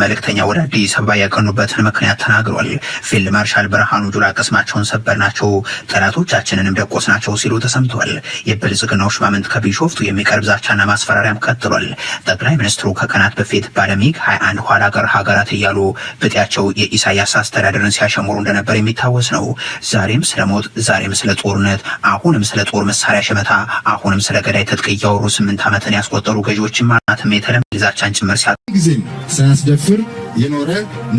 መልእክተኛ ወደ አዲስ አበባ ያቀኑበትን ምክንያት ተናግሯል። ፊልድ ማርሻል ብርሃኑ ጁላ ቅስማቸውን ሰበርናቸው፣ ጠላቶቻችንንም ደቆስናቸው ሲሉ ተሰምተዋል። የብልጽግናው ሹማምንት ከቢሾፍቱ የሚቀርብ ዛቻና ማስፈራሪያም ቀጥሏል። ጠቅላይ ሚኒስትሩ ከቀናት በፊት ባለሚግ ሃያ አንድ ኋላ ቀር ሀገራት እያሉ ብጤያቸው የኢሳያስ አስተዳደርን ሲያሸሙሩ እንደነበር የሚታወስ ነው። ዛሬም ስለ ሞት፣ ዛሬም ስለ ጦርነት፣ አሁንም ስለ ጦር መሳሪያ ሸመታ፣ አሁንም ስለ ገዳይ ትጥቅ እያወሩ ስምንት ዓመትን ያስቆጠሩ ገዢዎችን ማናትም የተለመደ ዛቻን ጭምር ሲያ ጊዜም ሳያስደፍር የኖረ፣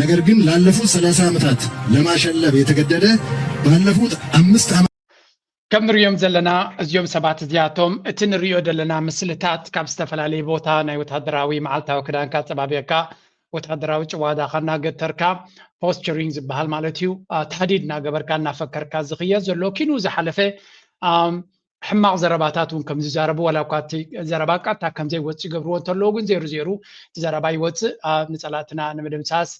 ነገር ግን ላለፉት ሰላሳ ዓመታት ለማሸለብ የተገደደ፣ ባለፉት አምስት ዓመት ከም ንሪኦም ዘለና እዚኦም ሰባት እዚኣቶም እቲ ንሪኦ ዘለና ምስልታት ካብ ዝተፈላለየ ቦታ ናይ ወታደራዊ መዓልታዊ ክዳንካ ኣጸባቢቕካ ወታደራዊ ጭዋዳኻ እናገተርካ ፖስቸሪንግ ዝበሃል ማለት እዩ። ታህዲድ እናገበርካ እናፈከርካ ዝኽየድ ዘሎ ኪኑ ዝሓለፈ ሕማቕ ዘረባታት እውን ከም ዝዛረቡ ዋላ እኳ እቲ ዘረባ ቀጥታ ከም ዘይወፅእ ይገብርዎ እንተለዉ ግን ዜሩ ዜሩ እቲ ዘረባ ይወፅእ። ንፀላእትና ንምድምሳስ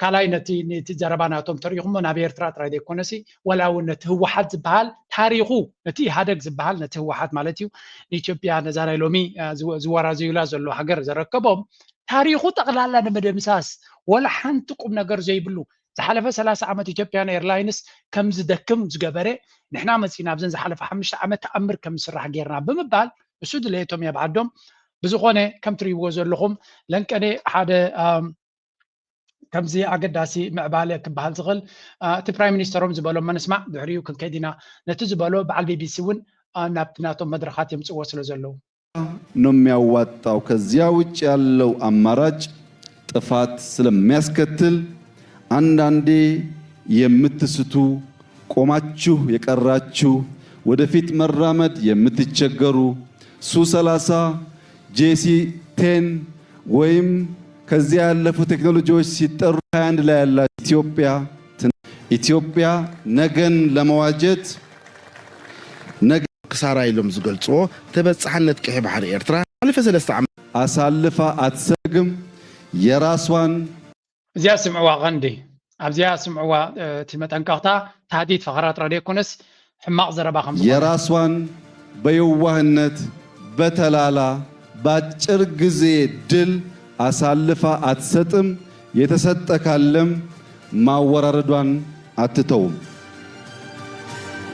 ካልኣይ ነቲ ነቲ ዘረባ ናቶም ተሪኢኹሞ ናብ ኤርትራ ጥራይ ዘይኮነሲ ዋላ እውን ነቲ ህወሓት ዝበሃል ታሪኹ ነቲ ኢህኣደግ ዝበሃል ነቲ ህወሓት ማለት እዩ ንኢትዮጵያ ነዛ ናይ ሎሚ ዝወራዘዩላ ዘሎ ሃገር ዘረከቦም ታሪኹ ጠቕላላ ንምድምሳስ ወላ ሓንቲ ቁም ነገር ዘይብሉ ዝሓለፈ ሰላሳ ዓመት ኢትዮጵያን ኤርላይንስ ከም ዝደክም ዝገበረ ንሕና መፂና ኣብዘን ዝሓለፈ ሓሙሽተ ዓመት ተኣምር ከም ዝስራሕ ጌርና ብምባል እሱ ድሌቶም እያ ብዓዶም ብዝኾነ ከም ትሪእዎ ዘለኹም ለንቀኔ ሓደ ከምዚ ኣገዳሲ ምዕባለ ክበሃል ዝኽእል እቲ ፕራይም ሚኒስተሮም ዝበሎ መንስማዕ ድሕሪኡ ክንከይድ ኢና ነቲ ዝበሎ በዓል ቢቢሲ እውን ናብቲ ናቶም መድረኻት የምፅዎ ስለ ዘለዉ ነው የሚያዋጣው። ከዚያ ውጭ ያለው አማራጭ ጥፋት ስለሚያስከትል አንዳንዴ የምትስቱ፣ ቆማችሁ የቀራችሁ፣ ወደፊት መራመድ የምትቸገሩ ሱ ሰላሳ ጄሲ ቴን ወይም ከዚያ ያለፉ ቴክኖሎጂዎች ሲጠሩ ሃያ አንድ ላይ ያላችሁ ኢትዮጵያ ኢትዮጵያ ነገን ለመዋጀት ነገ ክሳራ ኢሎም ዝገልፅዎ ተበፃሕነት ቀይሕ ባሕሪ ኤርትራ ዝሓለፈ ሰለስተ ዓመት አሳልፋ አትሰግም የራሷን እዚኣ ስምዕዋ ቀንዲ ኣብዚኣ ስምዕዋ እቲ መጠንቀቕታ ታህዲድ ፈኸራ ጥራይ ዘይኮነስ ሕማቕ ዘረባ ከም ዝኾነ የራሷን በየዋህነት በተላላ በአጭር ጊዜ ድል አሳልፋ አትሰጥም፣ የተሰጠ ካለም ማወራረዷን አትተውም።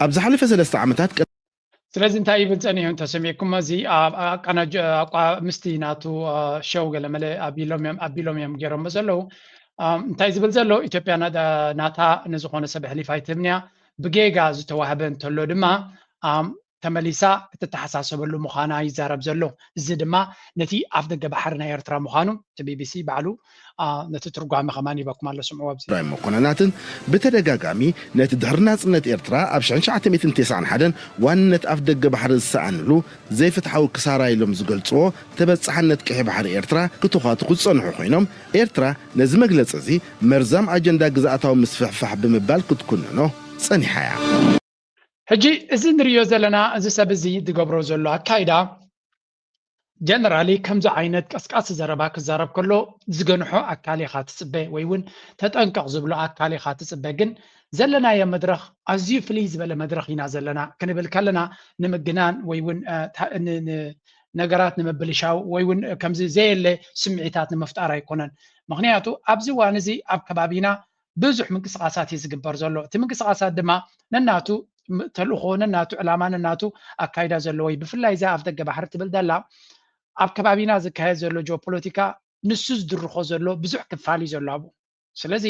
ኣብ ዝሓለፈ ሰለስተ ዓመታት ቀ- ስለዚ እንታይ ይብል ጸኒሑ እንተሰሚዕኩሞ እዚ ኣቃናጅ ኣቋ ምስቲ ናቱ ሸው ገለመለ ኣቢሎም እዮም ኣቢሎም እዮም ገይሮሞ ዘለዉ እንታይ ዝብል ዘሎ ኢትዮጵያ ናታ ንዝኾነ ሰብ ሕሊፍ ኣይትህብንያ ብጌጋ ዝተዋህበ እንተሎ ድማ ተመሊሳ እትተሓሳሰበሉ ምዃና ይዛረብ ዘሎ። እዚ ድማ ነቲ ኣፍደገ ባሕሪ ናይ ኤርትራ ምዃኑ እቲ ቢቢሲ ባዕሉ ነቲ ትርጓሚ ከማን ይበኩም ኣሎ። ስምዕዎ ኣብዚ። ትግራይ መኮነናትን ብተደጋጋሚ ነቲ ድሕሪ ናጽነት ኤርትራ ኣብ ሽሕን ትሽዓተ ሚእትን ተስዓን ሓደን ዋንነት ኣፍደገ ባሕሪ ዝሰኣንሉ ዘይፍትሓዊ ክሳራ ኢሎም ዝገልጽዎ ተበጻሕነት ቀይሕ ባሕሪ ኤርትራ ክትዃትኹ ዝጸንሑ ኮይኖም ኤርትራ ነዚ መግለጺ እዚ መርዛም ኣጀንዳ ግዝኣታዊ ምስፍሕፋሕ ብምባል ክትኩንኖ ጸኒሓ እያ። ሕጂ እዚ ንርእዮ ዘለና እዚ ሰብ እዚ ዝገብሮ ዘሎ ኣካይዳ ጀነራሊ ከምዚ ዓይነት ቀስቃሲ ዘረባ ክዛረብ ከሎ ዝገንሖ ኣካል ኢኻ ትጽበ ወይ እውን ተጠንቀቕ ዝብሎ ኣካል ኢኻ ትጽበ ግን ዘለናዮ መድረኽ ኣዝዩ ፍልይ ዝበለ መድረኽ ኢና ዘለና ክንብል ከለና ንምግናን ወይ እውን ነገራት ንምብልሻው ወይ እውን ከምዚ ዘየለ ስምዒታት ንምፍጣር ኣይኮነን ምክንያቱ ኣብዚ እዋን እዚ ኣብ ከባቢና ብዙሕ ምንቅስቃሳት እዩ ዝግበር ዘሎ። እቲ ምንቅስቃሳት ድማ ነናቱ ተልእኾ፣ ነናቱ ዕላማ፣ ነናቱ ኣካይዳ ዘለዎ እዩ። ብፍላይ እዛ ኣፍ ደገ ባሕሪ ትብል ዘላ ኣብ ከባቢና ዝካየድ ዘሎ ጂኦፖለቲካ ንሱ ዝድርኾ ዘሎ ብዙሕ ክፋል እዩ ዘሎ ኣብኡ። ስለዚ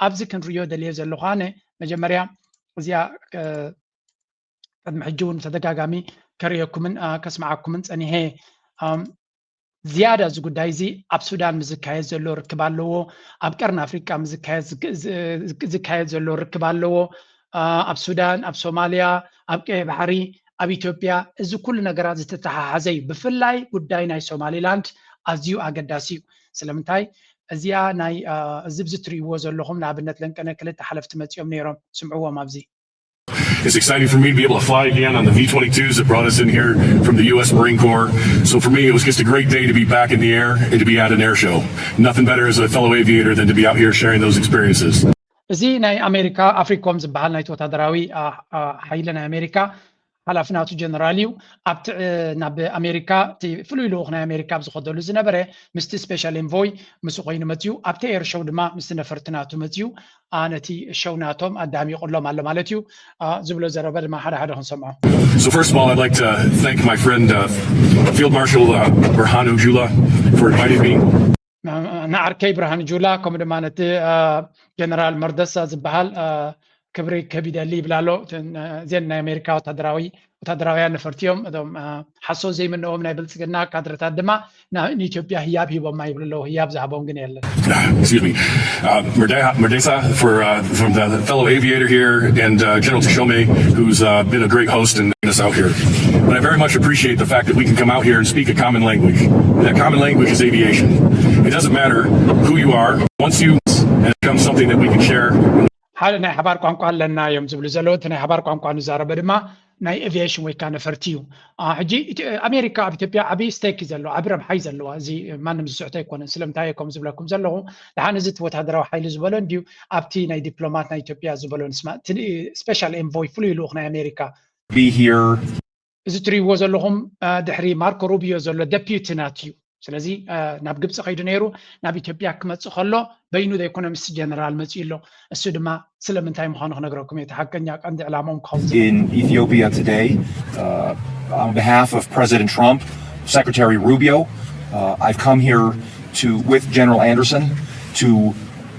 ኣብዚ ክንርእዮ ደልየ ዘለኹ ኣነ መጀመርያ እዚኣ ቅድሚ ሕጂ እውን ብተደጋጋሚ ከርእየኩምን ከስምዓኩምን ጸኒሐ ዝያዳ እዚ ጉዳይ እዚ ኣብ ሱዳን ምስ ዝካየድ ዘሎ ርክብ ኣለዎ፣ ኣብ ቀርኒ ኣፍሪቃ ምስ ዝካየድ ዘሎ ርክብ ኣለዎ፣ ኣብ ሱዳን፣ ኣብ ሶማልያ፣ ኣብ ቀይሕ ባሕሪ፣ ኣብ ኢትዮጵያ እዚ ኩሉ ነገራት ዝተተሓሓዘ እዩ። ብፍላይ ጉዳይ ናይ ሶማሊላንድ ኣዝዩ ኣገዳሲ እዩ። ስለምንታይ እዚኣ ናይ እዚ ብዚ ትርእይዎ ዘለኹም ንኣብነት ለንቀነ ክልተ ሓለፍቲ መፂኦም ነይሮም ስምዕዎም ኣብዚ It's exciting for me to be able to fly again on the V twenty-twos that brought us in here from the U S Marine Corps. So for me, it was just a great day to be back in the air and to be at an air show. Nothing better as a fellow aviator than to be out here sharing those experiences. እዚ ናይ ኣሜሪካ ኣፍሪኮም ዝበሃል ናይቲ ወታደራዊ ሓይሊ ናይ ኣሜሪካ ሓላፊ ናቱ ጀነራል እዩ። ኣብቲ ናብ ኣሜሪካ እቲ ፍሉይ ልኡኽ ናይ ኣሜሪካ ኣብ ዝኸደሉ ዝነበረ ምስቲ ስፔሻል ኤንቮይ ምስ ኮይኑ መፅዩ። ኣብቲ ኤር ሾው ድማ ምስቲ ነፈርቲ ናቱ መፅዩ ነቲ ሾው ናቶም ኣዳሚቑሎም ኣሎ ማለት እዩ። ዝብሎ ዘረባ ድማ ሓደ ሓደ ክንሰምዖ። So first of all, I'd like to thank my friend uh, Field Marshal uh, Burhanu Jula for inviting me. ንዓርከይ ብርሃኑ ጁላ ከምኡ ድማ ነቲ ጀነራል መርደሳ ዝበሃል ክብሪ ከቢደሊ ይብላ ኣሎ። እዚን ናይ ኣሜሪካ ወታደራዊ ወታደራውያን ነፈርቲ እዮም። እቶም ሓሶት ዘይምንኦም ናይ ብልፅግና ካድረታት ድማ ንኢትዮጵያ ህያብ ሂቦማ ይብሉ ኣለዉ። ህያብ ዝሃቦም ግን የለን። Excuse me. Uh, Merdesa for uh, from the fellow aviator here and uh, General Tashome, who's uh, been a great host and us out here. But I very much appreciate the fact that we can come out here and speak a common language. That common language is aviation. It doesn't matter who you are. Once you and it becomes something that we can share. ሓደ ናይ ሓባር ቋንቋ ኣለና እዮም ዝብሉ ዘለዉ። እቲ ናይ ሓባር ቋንቋ ንዛረበ ድማ ናይ ኤቪዬሽን ወይ ከዓ ነፈርቲ እዩ። ሕጂ ኣሜሪካ ኣብ ኢትዮጵያ ዓብዪ ስቴክ እዩ ዘለዎ፣ ዓብዪ ረብሓ እዩ ዘለዋ። እዚ ማንም ዝስሕቶ ኣይኮነን። ስለምንታይ እየ ከምኡ ዝብለኩም ዘለኹ? ደሓን እዚ እቲ ወታደራዊ ሓይሊ ዝበሎ እንድዩ ኣብቲ ናይ ዲፕሎማት ናይ ኢትዮጵያ ዝበሎ ንስማ። እቲ ስፔሻል ኤንቮይ ፍሉይ ልኡኽ ናይ ኣሜሪካ be here እዚ ትሪእዎ ዘለኹም ድሕሪ ማርኮ ሩቢዮ ዘሎ ደፒዩቲ ናት እዩ። ስለዚ ናብ ግብፂ ከይዱ ነይሩ። ናብ ኢትዮጵያ ክመፅእ ከሎ በይኑ ዘይኮነ ምስ ጀነራል መፅኡ ኣሎ። እሱ ድማ ስለምንታይ ምዃኑ ክነግረኩም እየ። እቲ ሓቀኛ ቀንዲ ዕላማኦም ክኸውን ዝኽእል in Ethiopia today. Uh, on behalf of President Trump, Secretary Rubio, uh, I've come here to, with General Anderson, to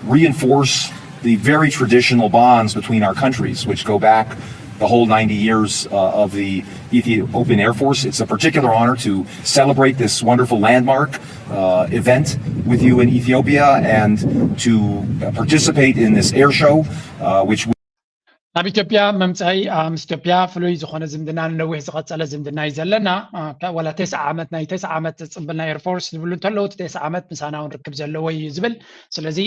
reinforce the very traditional bonds between our countries, which go back the whole ninety years uh, of the Ethiopian Air Force. It's a particular honor to celebrate this wonderful landmark uh, event with you in Ethiopia and to participate in this air show, uh, which ናብ ኢትዮጵያ ምምፃይ ምስ ኢትዮጵያ ፍሉይ ዝኾነ ዝምድና ንነዊሕ ዝቐፀለ ዝምድና እዩ ዘለና። ዋላ ተስዓ ዓመት ናይ ተስዓ ዓመት ፅንብል ናይ ኤርፎርስ ዝብሉ እንተለዉ እቲ ተስዓ ዓመት ምሳና እውን ርክብ ዘለዎ እዩ ዝብል። ስለዚ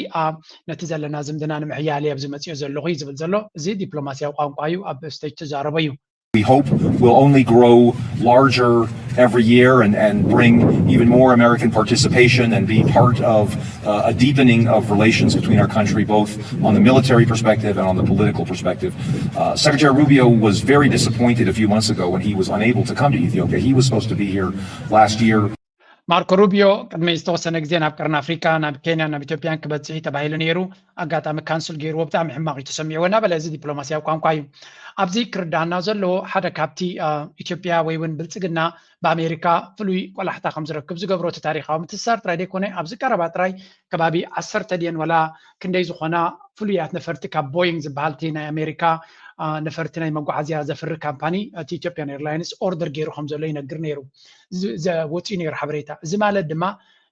ነቲ ዘለና ዝምድና ንምሕያል ኣብዚ መፅኦ ዘለኹ እዩ ዝብል ዘሎ። እዚ ዲፕሎማሲያዊ ቋንቋ እዩ፣ ኣብ ስቴጅ ተዛረበ እዩ። we hope will only grow larger every year and, and bring even more American participation and be part of uh, a deepening of relations between our country, both on the military perspective and on the political perspective. Uh, Secretary Rubio was very disappointed a few months ago when he was unable to come to Ethiopia. He was supposed to be here last year. ማርኮ ሩቢዮ ቅድሚ ዝተወሰነ ግዜ ናብ ቀርኒ ኣፍሪካ ናብ ኬንያ ናብ ኢትዮጵያን ክበፅሕ እዩ ተባሂሉ ነይሩ። ኣጋጣሚ ካንስል ገይርዎ ብጣዕሚ ሕማቕ እዩ ተሰሚዕዎ እናበለ እዚ ዲፕሎማሲያዊ ቋንቋ እዩ። ኣብዚ ክርዳና ዘለዎ ሓደ ካብቲ ኢትዮጵያ ወይ እውን ብልፅግና ብኣሜሪካ ፍሉይ ቆላሕታ ከም ዝረክብ ዝገብሮ እቲ ታሪካዊ ምትእስሳር ጥራይ ዘይኮነ ኣብዚ ቀረባ ጥራይ ከባቢ ዓሰርተ ድየን ወላ ክንደይ ዝኾና ፍሉያት ነፈርቲ ካብ ቦይንግ ዝበሃል እቲ ናይ ኣሜሪካ ነፈርቲ ናይ መጓዓዝያ ዘፍሪ ካምፓኒ እቲ ኢትዮጵያን ኤርላይንስ ኦርደር ገይሩ ከም ዘሎ ይነግር ነይሩ። ወፂኡ ነይሩ ሓበሬታ። እዚ ማለት ድማ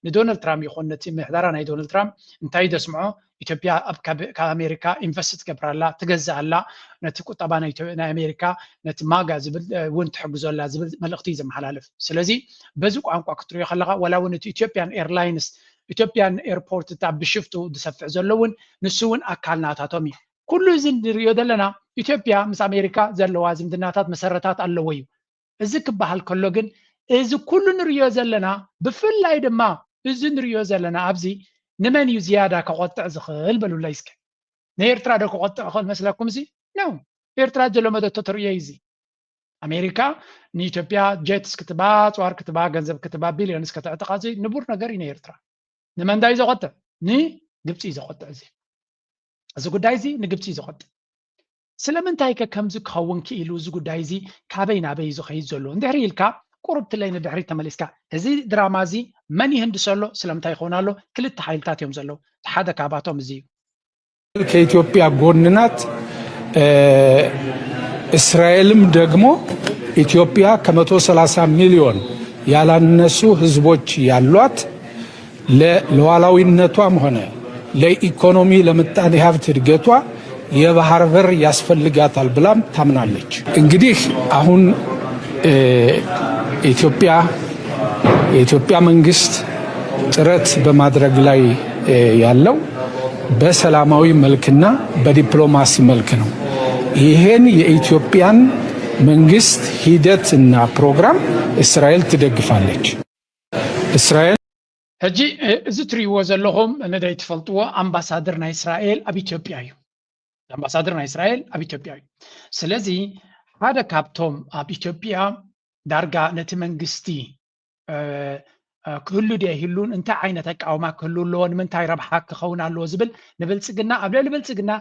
ንዶናልድ ትራምፕ ይኹን ነቲ ምሕደራ ናይ ዶናልድ ትራምፕ እንታይ ዘስምዖ ኢትዮጵያ ካብ ኣሜሪካ ኢንቨስት ትገብር ኣላ፣ ትገዝእ ኣላ፣ ነቲ ቁጠባ ናይ ኣሜሪካ ነቲ ማጋ ዝብል እውን ትሕግዞ ኣላ ዝብል መልእኽቲ እዩ ዘመሓላልፍ። ስለዚ በዚ ቋንቋ ክትሪኦ ከለኻ ዋላ እውን እቲ ኢትዮጵያን ኤርላይንስ ኢትዮጵያን ኤርፖርት እታ ብሽፍቱ ዝሰፍሕ ዘሎ እውን ንሱ እውን ኣካል ናታቶም እዩ። ኩሉ እዚ ንሪኦ ዘለና ኢትዮጵያ ምስ ኣሜሪካ ዘለዋ ዝምድናታት መሰረታት ኣለዎ እዩ። እዚ ክበሃል ከሎ ግን እዚ ኩሉ ንሪኦ ዘለና ብፍላይ ድማ እዚ ንሪኦ ዘለና ኣብዚ ንመን እዩ ዝያዳ ከቆጥዕ ዝኽእል በሉላይ እስከ። ንኤርትራ ዶ ከቆጥዕ ይኽእል መስለኩም? እዚ ነው ኤርትራ ጀለመዶ ተተርእዮ እዩ እዚ። ኣሜሪካ ንኢትዮጵያ ጀትስ ክትባ ኣፅዋር ክትባ ገንዘብ ክትባ ቢልዮንስ ከተዕጥቓ እዚ ንቡር ነገር እዩ ንኤርትራ። ንመንዳ እዩ ዘቆጥዕ? ንግብፂ እዩ ዘቆጥዕ እዚ እዚ ጉዳይ እዚ ንግብፂ እዩ ዘቆጥዕ። ስለምንታይ ከ ከምዚ ክኸውን ክኢሉ እዚ ጉዳይ እዚ ካበይ ናበይ እዩ ዝኸይድ ዘሎ እንድሕሪ ኢልካ ቁርብትለይ ንድሕሪት ተመሊስካ እዚ ድራማ እዚ መን ይህንድሶ ኣሎ ስለምንታይ ይኸውን ኣሎ ክልተ ሓይልታት እዮም ዘለዉ ሓደ ካባቶም እዚ እዩ ከኢትዮጵያ ጎን ናት። እስራኤልም ደግሞ ኢትዮጵያ ከመቶ ሰላሳ ሚሊዮን ያላነሱ ህዝቦች ያሏት ለሉዓላዊነቷም ሆነ ለኢኮኖሚ ለምጣኔ ሀብት እድገቷ የባህር በር ያስፈልጋታል ብላም ታምናለች። እንግዲህ አሁን ኢትዮጵያ የኢትዮጵያ መንግስት ጥረት በማድረግ ላይ ያለው በሰላማዊ መልክና በዲፕሎማሲ መልክ ነው። ይሄን የኢትዮጵያን መንግስት ሂደትና ፕሮግራም እስራኤል ትደግፋለች። እስራኤል ሕጂ እዚ ትሪእዎ ዘለኹም ንደይ ትፈልጥዎ ኣምባሳደር ናይ እስራኤል ኣብ ኢትዮጵያ እዩ። ኣምባሳደር ናይ እስራኤል ኣብ ኢትዮጵያ እዩ። ስለዚ ሓደ ካብቶም ኣብ ኢትዮጵያ ዳርጋ ነቲ መንግስቲ ክህሉ ዶ ይህሉን እንታይ ዓይነት ኣቃውማ ክህሉ ኣለዎ ንምንታይ ረብሓ ክኸውን ኣለዎ ዝብል ንብልፅግና ኣብ ልዕሊ ብልፅግና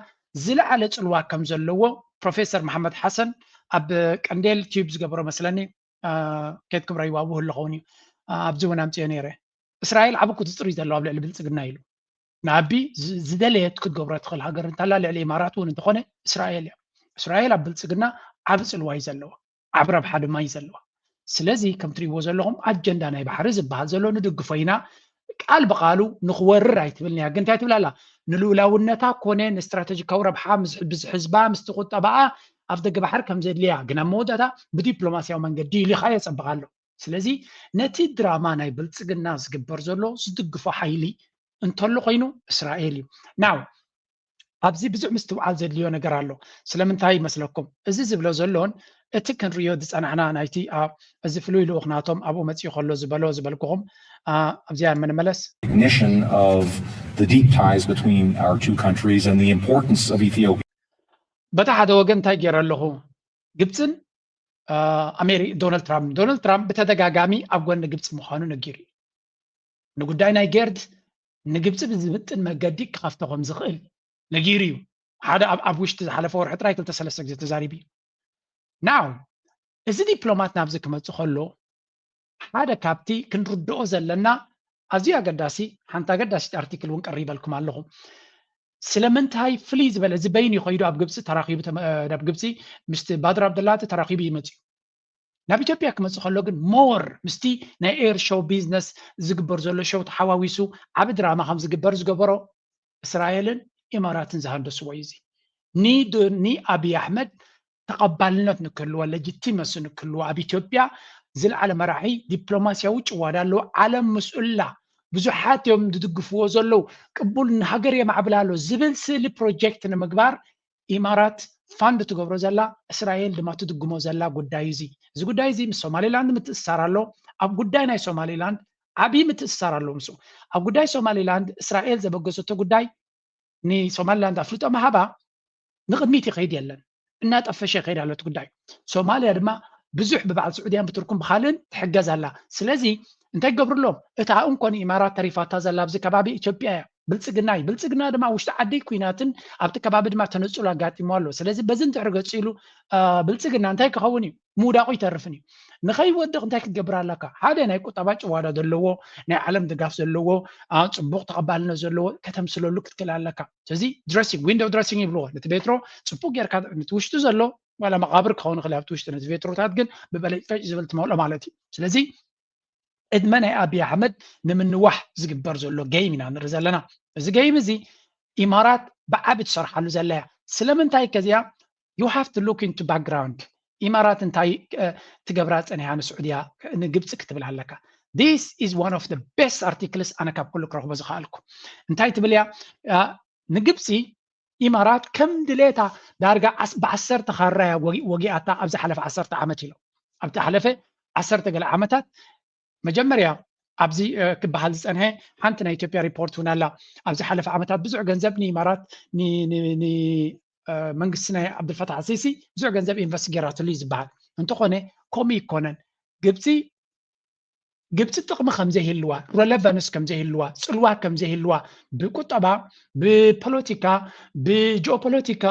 ዝለዓለ ፅልዋ ከም ዘለዎ ፕሮፌሰር መሓመድ ሓሰን ኣብ ቀንዴል ቲዩብ ዝገበሮ መስለኒ። ኬት ክብረ ይዋቡ ኣለኸውን እዩ። ኣብዚ እውን ኣምፅኦ ነይረ። እስራኤል ዓብ ክትፅሪ ዘለዎ ኣብ ልዕሊ ብልፅግና ኢሉ ንኣቢ ዝደለየት ክትገብሮ ትኽእል ሃገር እንታላ ልዕሊ ኢማራት እውን እንተኾነ እስራኤል እያ። እስራኤል ኣብ ብልፅግና ዓብ ፅልዋ እዩ ዘለዋ፣ ዓብ ረብሓ ድማ እዩ ዘለዋ። ስለዚ ከም ትሪእዎ ዘለኹም ኣጀንዳ ናይ ባሕሪ ዝበሃል ዘሎ ንድግፎ ኢና። ቃል ብቃሉ ንክወርር ኣይትብልንያ ግን እንታይ ትብላላ? ንልኡላውነታ ኮነ ንስትራተጂካዊ ረብሓ ብዝሕዝባ ምስቲ ቁጠባኣ ኣብ ደገ ባሕር ከም ዘድልያ ግን ኣብ መወዳእታ ብዲፕሎማስያዊ መንገዲ ኢሊኻ የፀብቕ ኣሎ። ስለዚ ነቲ ድራማ ናይ ብልፅግና ዝግበር ዘሎ ዝድግፎ ሓይሊ እንተሎ ኮይኑ እስራኤል እዩ። ናው ኣብዚ ብዙሕ ምስትውዓል ዘድልዮ ነገር ኣሎ። ስለምንታይ ይመስለኩም? እዚ ዝብሎ ዘሎን እቲ ክንሪዮ ዝፀናሕና ናይቲ እዚ ፍሉይ ልኡኽ ናቶም ኣብኡ መፂኡ ከሎ ዝበሎ ዝበልኩኹም ኣብዚኣ ምንመለስ recognition of the deep ties between our two countries and the importance of Ethiopia. በታ ሓደ ወገን እንታይ ገይረ ኣለኹ? ግብፅን ኣሜሪ ዶናልድ ትራምፕ ዶናልድ ትራምፕ ብተደጋጋሚ ኣብ ጎኒ ግብፂ ምዃኑ ነጊሩ እዩ። ንጉዳይ ናይ ጌርድ ንግብፂ ብዝምጥን መገዲ ክኸፍቶ ከም ዝኽእል ነጊሩ እዩ። ሓደ ኣብ ውሽጢ ዝሓለፈ ወርሒ ጥራይ ክልተ ሰለስተ ግዜ ተዛሪቡ እዩ። ናው እዚ ዲፕሎማት ናብዚ ክመፅእ ከሎ ሓደ ካብቲ ክንርድኦ ዘለና ኣዝዩ ኣገዳሲ ሓንቲ ኣገዳሲት ኣርቲክል እውን ቀሪበልኩም ኣለኹ። ስለምንታይ ፍልይ ዝበለ እዚ በይኑ ይኸይዱ ኣብ ግብፂ ተራኺቡ ኣብ ግብፂ ምስቲ ባድር ኣብደላቲ ተራኺቡ ይመፅኡ። ናብ ኢትዮጵያ ክመፅእ ከሎ ግን ሞር ምስቲ ናይ ኤር ሾው ቢዝነስ ዝግበር ዘሎ ሾው ተሓዋዊሱ ዓብ ድራማ ከም ዝግበር ዝገበሮ እስራኤልን ኢማራትን ዝሃንደስዎ እዩ። እዚ ንኣብይ ኣሕመድ ተቐባልነት ንክህልዎ ለጅቲመሲ ንክህልዎ ኣብ ኢትዮጵያ ዝለዓለ መራሒ ዲፕሎማስያዊ ጭዋዳ ኣለዎ። ዓለም ምስኡላ ብዙሓት እዮም ዝድግፍዎ ዘለዉ ቅቡል ንሃገር የማዕብል ኣሎ ዝብል ስእሊ ፕሮጀክት ንምግባር ኢማራት ፋንድ ትገብሮ ዘላ እስራኤል ድማ ትድግሞ ዘላ ጉዳይ እዚ እዚ ጉዳይ እዚ ምስ ሶማሌላንድ ምትእስሳር ኣሎ። ኣብ ጉዳይ ናይ ሶማሌላንድ ዓብዪ ምትእስሳር ኣሎ ምስ ኣብ ጉዳይ ሶማሌላንድ እስራኤል ዘበገሰቶ ጉዳይ ንሶማሌላንድ ኣፍልጦ ምሃባ ንቕድሚት ይኸይድ የለን እናጠፈሸ ይኸይድ ኣሎ እቲ ጉዳይ። ሶማልያ ድማ ብዙሕ ብበዓል ስዑድያን ብቱርክን ብካልእን ትሕገዝ ኣላ። ስለዚ እንታይ ክገብሩ ኣለዎም? እታ እንኮ ንኢማራት ተሪፋታ ዘላ ኣብዚ ከባቢ ኢትዮጵያ እያ። ብልፅግና እዩ። ብልፅግና ድማ ውሽጢ ዓዲ ኩናትን ኣብቲ ከባቢ ድማ ተነፅሎ ኣጋጢሞ ኣሎ። ስለዚ በዚ እንድሕር ገፂሉ ብልፅግና እንታይ ክኸውን እዩ? ምውዳቑ ይተርፍን እዩ። ንኸይወድቕ እንታይ ክትገብር ኣለካ? ሓደ ናይ ቁጠባ ጭዋዳ ዘለዎ ናይ ዓለም ድጋፍ ዘለዎ ፅቡቕ ተቐባልነት ዘለዎ ከተምስለሉ ክትክእል ኣለካ። ስለዚ ድረሲንግ ዊንዶው ድረሲንግ ይብልዎ። ነቲ ቤትሮ ፅቡቕ ጌርካ ነቲ ውሽጡ ዘሎ ዋላ መቓብር ክኸውን ይኽእል ኣብቲ ውሽጢ ነቲ ቤትሮታት ግን ብበለጭፈጭ ዝብል ትመልኦ ማለት እዩ። ስለዚ ዕድመ ናይ ኣብይ ኣሕመድ ንምንዋሕ ዝግበር ዘሎ ገይም ኢና ንርኢ ዘለና። እዚ ገይም እዚ ኢማራት ብዓቢ ትሰርሓሉ ዘላ እያ። ስለምንታይ ከዚኣ you have to look into background ኢማራት እንታይ ትገብራ ፀኒሓ ንስዑድያ ንግብፂ ክትብል ኣለካ። This is one of the best articles ኣነ ካብ ኩሉ ክረኽቦ ዝኸኣልኩ እንታይ ትብል እያ ንግብፂ ኢማራት ከም ድሌታ ዳርጋ ብዓሰርተ ካራ እያ ወጊኣታ ኣብ ዝሓለፈ ዓሰርተ ዓመት ኢሎም ኣብቲ ሓለፈ ዓሰርተ ገለ ዓመታት መጀመርያ ኣብዚ ክበሃል ዝፀንሐ ሓንቲ ናይ ኢትዮጵያ ሪፖርት እውን ኣላ። ኣብ ዝሓለፈ ዓመታት ብዙሕ ገንዘብ ንኢማራት መንግስቲ ናይ ዓብዱልፈታሕ ሲሲ ብዙሕ ገንዘብ ኢንቨስት ገይራትሉ እዩ ዝበሃል። እንተኾነ ከምኡ ይኮነን። ግብፂ ግብፂ ጥቕሚ ከምዘይህልዋ፣ ረለቫንስ ከምዘይህልዋ፣ ፅልዋ ከምዘይህልዋ ብቁጠባ፣ ብፖለቲካ፣ ብጂኦፖለቲካ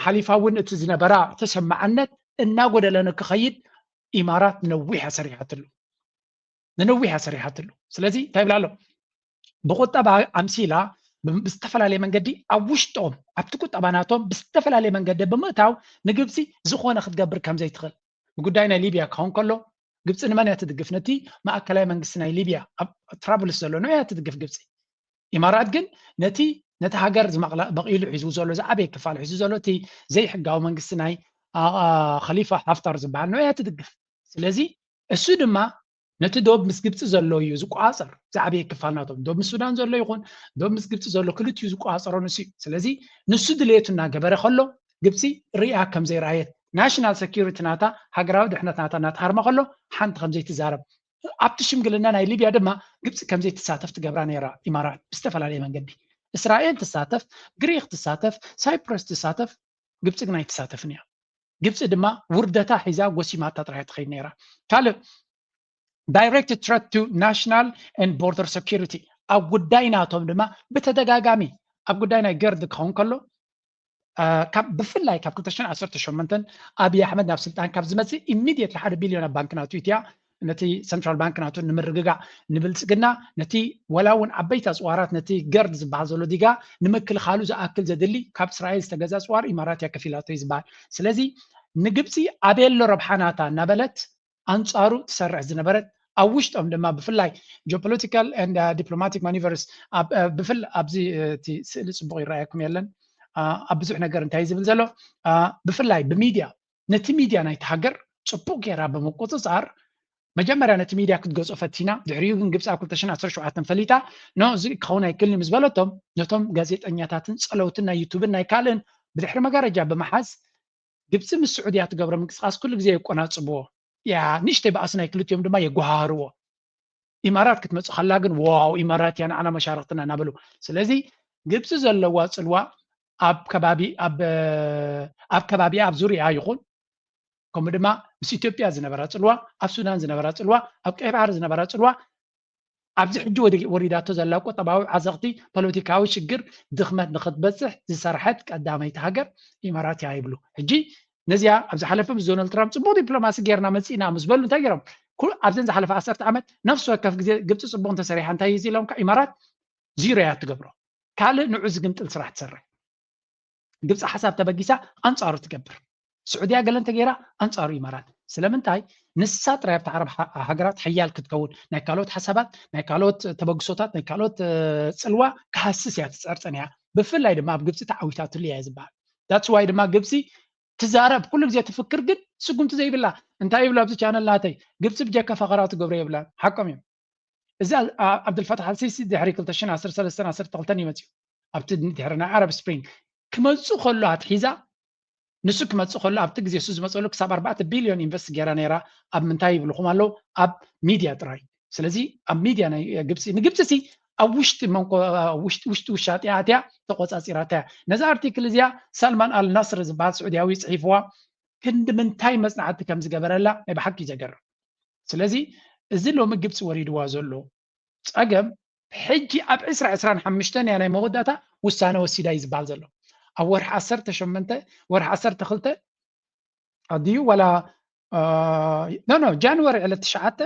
ሓሊፋ እውን እቲ ዝነበራ ተሰማዕነት እናጎደለ ንክኸይድ ኢማራት ነዊሕ እያ ሰሪሓትሉ። ንነዊሕ እያ ሰሪሓትሉ። ስለዚ እንታይ ይብላ ኣሎ? ብቁጠባ ኣምሲላ ብዝተፈላለየ መንገዲ ኣብ ውሽጦም ኣብቲ ቁጠባ ናቶም ብዝተፈላለየ መንገዲ ብምእታው ንግብፂ ዝኾነ ክትገብር ከም ዘይትኽእል ብጉዳይ ናይ ሊብያ ክኸውን ከሎ ግብፂ ንመን እያ ትድግፍ? ነቲ ማእከላይ መንግስቲ ናይ ሊብያ ኣብ ትራብልስ ዘሎ ንዑ እያ ትድግፍ ግብፂ። ኢማራት ግን ነቲ ነቲ ሃገር በቒሉ ሒዝዎ ዘሎ ዝዓበየ ክፋል ሒዙ ዘሎ እቲ ዘይሕጋዊ መንግስቲ ናይ ከሊፋ ሓፍታር ዝበሃል ንዑ እያ ትድግፍ። ስለዚ እሱ ድማ ነቲ ዶብ ምስ ግብፂ ዘሎ እዩ ዝቆፃፀር። ዝዓበየ ክፋል ናቶም ዶብ ምስ ሱዳን ዘሎ ይኹን ዶብ ምስ ግብፂ ዘሎ ክልቲኡ ዝቆፃፀሮ ንሱ እዩ። ስለዚ ንሱ ድሌቱ እናገበረ ከሎ ግብፂ ርእያ ከም ዘይረኣየት ናሽናል ሰኪሪቲ ናታ ሃገራዊ ድሕነት ናታ እናተሃርመ ከሎ ሓንቲ ከም ዘይትዛረብ ኣብቲ ሽምግልና ናይ ሊብያ ድማ ግብፂ ከም ዘይትሳተፍ ትገብራ ነይራ ኢማራት ብዝተፈላለየ መንገዲ። እስራኤል ትሳተፍ፣ ግሪክ ትሳተፍ፣ ሳይፕረስ ትሳተፍ፣ ግብፂ ግን ኣይትሳተፍን እያ። ግብፂ ድማ ውርደታ ሒዛ ጎሲማታ ጥራይ ትኸይድ ነይራ። ካልእ direct threat to national and border security ኣብ ጉዳይ ናቶም ድማ ብተደጋጋሚ ኣብ ጉዳይ ናይ ገርድ ክኸውን ከሎ ካብ ብፍላይ ካብ ክልተ ሽሕን ዓሰርተ ሸሞንተን ኣብይ ኣሕመድ ናብ ስልጣን ካብ ዝመፅእ ኢሚድየትሊ ሓደ ቢልዮን ኣብ ባንክ ናቱ ኢትያ ነቲ ሰንትራል ባንክ ናቱ ንምርግጋእ ንብልፅግና ነቲ ወላ እውን ዓበይቲ ኣፅዋራት ነቲ ገርድ ዝበሃል ዘሎ ዲጋ ንምክልኻሉ ዝኣክል ዘድሊ ካብ እስራኤል ዝተገዛ ኣፅዋር ኢማራት እያ ከፊላቶ እዩ ዝበሃል። ስለዚ ንግብፂ ኣበየሎ ረብሓ ናታ እናበለት ኣንፃሩ ትሰርሕ ዝነበረት ኣብ ውሽጦም ድማ ብፍላይ geopolitical and diplomatic maneuvers ብፍል ኣብዚ እቲ ስእሊ ፅቡቅ ይረኣየኩም የለን ኣብ ብዙሕ ነገር እንታይ ዝብል ዘሎ ብፍላይ ብሚድያ ነቲ ሚድያ ናይቲ ሃገር ፅቡቅ ገይራ ብምቁፅፃር መጀመርያ ነቲ ሚድያ ክትገጾ ፈቲና ድሕሪኡ ግን ግብፂ ኣብ ክልተ ሽሕን ዓሰርተ ሸውዓተን ፈሊጣ ኖ እዚ ክኸውን ኣይክልን ምስ በለቶም ነቶም ጋዜጠኛታትን ፀለውትን ናይ ዩቱብን ናይ ካልእን ብድሕሪ መጋረጃ ብምሓዝ ግብፂ ምስ ስዑድያ ትገብሮ ምንቅስቃስ ኩሉ ግዜ የቆናፅብዎ ያ ንእሽተይ በኣሲ ናይ ክልቲኦም ድማ የጓሃርዎ ኢማራት ክትመፅእ ከላ ግን ዋው ኢማራት እያ ንዓና መሻርክትና እናበሉ ስለዚ ግብፂ ዘለዋ ፅልዋ ኣብ ከባቢ ኣብ ከባቢኣ ኣብ ዙሪያ ይኹን ከምኡ ድማ ምስ ኢትዮጵያ ዝነበራ ፅልዋ ኣብ ሱዳን ዝነበራ ፅልዋ ኣብ ቀይ ባሕሪ ዝነበራ ፅልዋ ኣብዚ ሕጂ ወሪዳቶ ዘላ ቁጠባዊ ዓዘቕቲ ፖለቲካዊ ሽግር ድኽመት ንክትበፅሕ ዝሰርሐት ቀዳመይቲ ሃገር ኢማራት እያ ይብሉ። ሕጂ ነዚኣ ኣብ ዝሓለፈ ምስ ዶናልድ ትራምፕ ፅቡቅ ዲፕሎማሲ ጌርና መፂእና ምስ በሉ እንታይ ገይሮም ኣብዘን ዝሓለፈ ዓሰርተ ዓመት ነፍሲ ወከፍ ግዜ ግብፂ ፅቡቅ እንተሰሪሓ እንታይ እዩ ኢሎም ኢማራት ዚሮ እያ ትገብሮ። ካልእ ንዑ ዝግምጥል ስራሕ ትሰርሕ። ግብፂ ሓሳብ ተበጊሳ ኣንፃሩ ትገብር። ስዑድያ ገለ እንተገይራ ኣንፃሩ ኢማራት። ስለምንታይ ንሳ ጥራይ ኣብቲ ዓረብ ሃገራት ሓያል ክትከውን ናይ ካልኦት ሓሳባት ናይ ካልኦት ተበግሶታት ናይ ካልኦት ፅልዋ ክሃስስ እያ ትፀርፀን እያ። ብፍላይ ድማ ኣብ ግብፂ ተዓዊታትሉ እያ ዝበሃል። ዳትስ ዋይ ድማ ግብፂ ትዛረብ ኩሉ ግዜ ትፍክር ግን ስጉምቲ ዘይብላ እንታይ ይብሉ ኣብዚ ቻነል ናተይ ግብፂ ብጀካ ፈኸራ ትገብሮ የብላን። ሓቆም እዮም። እዚ ዓብዱልፈታሕ ኣልሲሲ ድሕሪ ክልተ ሽሕን ዓሰርተ ሰለስተን ዓሰርተ ክልተን እዩ መፅዩ ኣብቲ ድሕሪ ናይ ዓረብ ስፕሪንግ ክመፁ ከሎ ኣትሒዛ ንሱ ክመፅእ ከሎ ኣብቲ ግዜ እሱ ዝመፀሉ ክሳብ ኣርባዕተ ቢልዮን ኢንቨስት ገይራ ነይራ ኣብ ምንታይ ይብልኹም ኣለዉ ኣብ ሚድያ ጥራይ ስለዚ ኣብ ሚድያ ናይ ግብፂ ንግብፂ ሲ ኣብ ውሽጢ መንኮ ውሽጢ ውሽጢ ውሻጢ ኣትያ ተቆፃፂራታ እያ ነዛ ኣርቲክል እዚኣ ሳልማን ኣል ናስር ዝበሃል ስዑድያዊ ፅሒፍዋ ክንዲ ምንታይ መፅናዕቲ ከም ዝገበረላ ናይ ብሓቂ እዩ ዘገርም ስለዚ እዚ ሎሚ ግብፂ ወሪድዋ ዘሎ ፀገም ሕጂ ኣብ ዕስራ ዕስራን ሓሙሽተን እያ ናይ መወዳእታ ውሳነ ወሲዳ እዩ ዝበሃል ዘሎ ኣብ ወርሒ ዓሰርተ ሸሞንተ ወርሒ ዓሰርተ ክልተ ድዩ ዋላ ኖ ኖ ጃንዋሪ ዕለት ትሽዓተ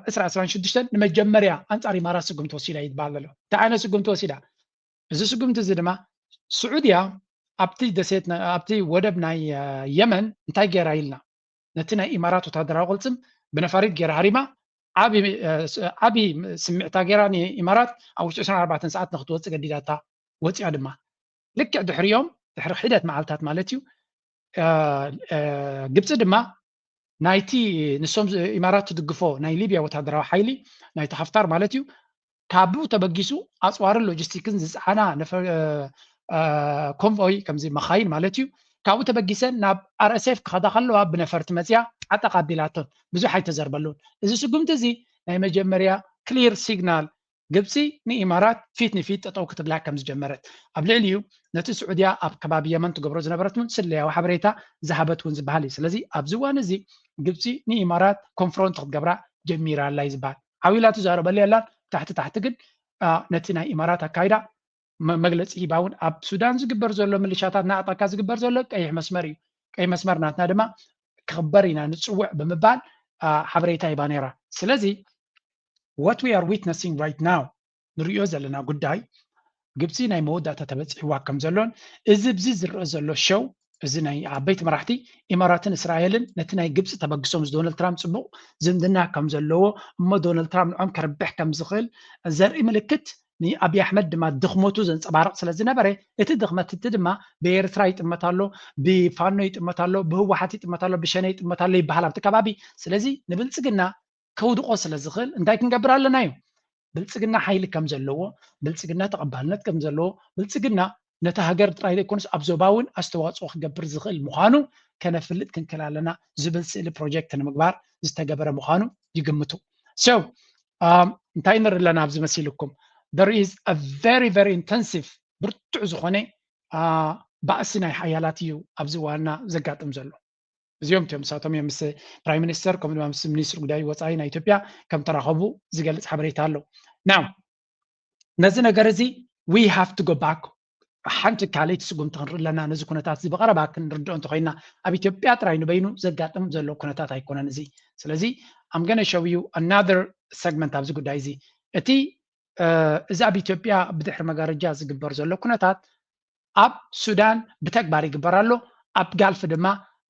ዕስራ ዕስራን ሽዱሽተን ንመጀመርያ ኣንፃር ኢማራት ስጉምቲ ወሲዳ እዩ ዝበሃል ዘሎ እንታይ ዓይነት ስጉምቲ ወሲዳ እዚ ስጉምቲ እዚ ድማ ስዑድያ ኣብቲ ደሴት ኣብቲ ወደብ ናይ የመን እንታይ ገይራ ኢልና ነቲ ናይ ኢማራት ወታደራዊ ቅልፅም ብነፋሪት ገይራ ሃሪማ ዓቢ ስምዕታ ገይራ ንኢማራት ኣብ ውሽጢ ዕስራን ኣርባዕተን ሰዓት ንክትወፅእ ገዲዳታ ወፂኣ ድማ ልክዕ ድሕሪኦም ድሕሪ ሒደት መዓልታት ማለት እዩ ግብፂ ድማ ናይቲ ንሶም ኢማራት ትድግፎ ናይ ሊብያ ወታደራዊ ሓይሊ ናይቲ ሓፍታር ማለት እዩ ካብኡ ተበጊሱ ኣፅዋርን ሎጂስቲክን ዝፀዓና ኮንቮይ ከምዚ መኻይን ማለት እዩ ካብኡ ተበጊሰን ናብ ኣርኤስኤፍ ክኸዳ ከለዋ ብነፈርቲ መፅያ ዓጠቕ ኣቢላቶን ብዙሕ ኣይተዘርበሉን እዚ ስጉምቲ እዚ ናይ መጀመርያ ክሊር ሲግናል ግብፂ ንኢማራት ፊት ንፊት ጠጠው ክትብላ ከም ዝጀመረት ኣብ ልዕሊኡ ነቲ ስዑድያ ኣብ ከባቢ የመን ትገብሮ ዝነበረት እውን ስለያዊ ሓበሬታ ዝሃበት እውን ዝበሃል እዩ ስለዚ ኣብዚ እዋን እዚ ግብፂ ንኢማራት ኮንፍሮንት ክትገብራ ጀሚራ ኣላ እዩ ዝበሃል ዓው ኢላ ትዛረበሉ የላን ታሕቲ ታሕቲ ግን ነቲ ናይ ኢማራት ኣካይዳ መግለፂ ሂባ እውን ኣብ ሱዳን ዝግበር ዘሎ ምልሻታት ንኣጣካ ዝግበር ዘሎ ቀይሕ መስመር እዩ ቀይሕ መስመር ናትና ድማ ክኽበር ኢና ንፅውዕ ብምባል ሓበሬታ ሂባ ነይራ ስለዚ what we are witnessing right now ንሪኦ ዘለና ጉዳይ ግብፂ ናይ መወዳእታ ተበፂሕዋ ከም ዘሎን እዚ ብዚ ዝረአ ዘሎ ሸው እዚ ናይ ዓበይቲ መራሕቲ ኢማራትን እስራኤልን ነቲ ናይ ግብፂ ተበግሶ ምስ ዶናልድ ትራምፕ ፅቡቕ ዝምድና ከም ዘለዎ እሞ ዶናልድ ትራምፕ ንዖም ከርብሕ ከም ዝኽእል ዘርኢ ምልክት ንኣብይ ኣሕመድ ድማ ድኽመቱ ዘንፀባርቕ ስለ ዝነበረ እቲ ድኽመት እቲ ድማ ብኤርትራ ይጥመት ኣሎ ብፋኖ ይጥመት ኣሎ ብህወሓት ይጥመት ኣሎ ብሸነ ይጥመት ኣሎ ይበሃል ኣብቲ ከባቢ ስለዚ ንብልፅግና ከውድቆ ስለ ዝኽእል እንታይ ክንገብር ኣለና እዩ ብልፅግና ሓይሊ ከም ዘለዎ ብልፅግና ተቐባልነት ከም ዘለዎ ብልፅግና ነቲ ሃገር ጥራይ ዘይኮነስ ኣብ ዞባ እውን ኣስተዋፅኦ ክገብር ዝኽእል ምዃኑ ከነፍልጥ ክንክእል ኣለና ዝብል ስእሊ ፕሮጀክት ንምግባር ዝተገበረ ምዃኑ ይግምቱ so እንታይ ንርኢ ኣለና ኣብዚ መሲልኩም there is a very very intensive ብርቱዕ ዝኾነ ባእሲ ናይ ሓያላት እዩ ኣብዚ ዋና ዘጋጥም ዘሎ። እዚኦም እዮም፣ ንሳቶም እዮም ምስ ፕራይም ሚኒስተር ከምኡ ድማ ምስ ሚኒስትሪ ጉዳይ ወፃኢ ናይ ኢትዮጵያ ከም ተራኸቡ ዝገልፅ ሓበሬታ ኣሎ። ናው ነዚ ነገር እዚ we have to go back፣ ሓንቲ ካልኣይቲ ስጉምቲ ክንርኢ ኣለና። ነዚ ኩነታት እዚ ብቐረባ ክንርድኦ እንተኮይና ኣብ ኢትዮጵያ ጥራይ ንበይኑ ዘጋጥም ዘሎ ኩነታት ኣይኮነን እዚ። ስለዚ I'm gonna show you another segment ኣብዚ ጉዳይ እዚ። እቲ እዚ ኣብ ኢትዮጵያ ብድሕሪ መጋረጃ ዝግበር ዘሎ ኩነታት ኣብ ሱዳን ብተግባር ይግበር ኣሎ፣ ኣብ ጋልፍ ድማ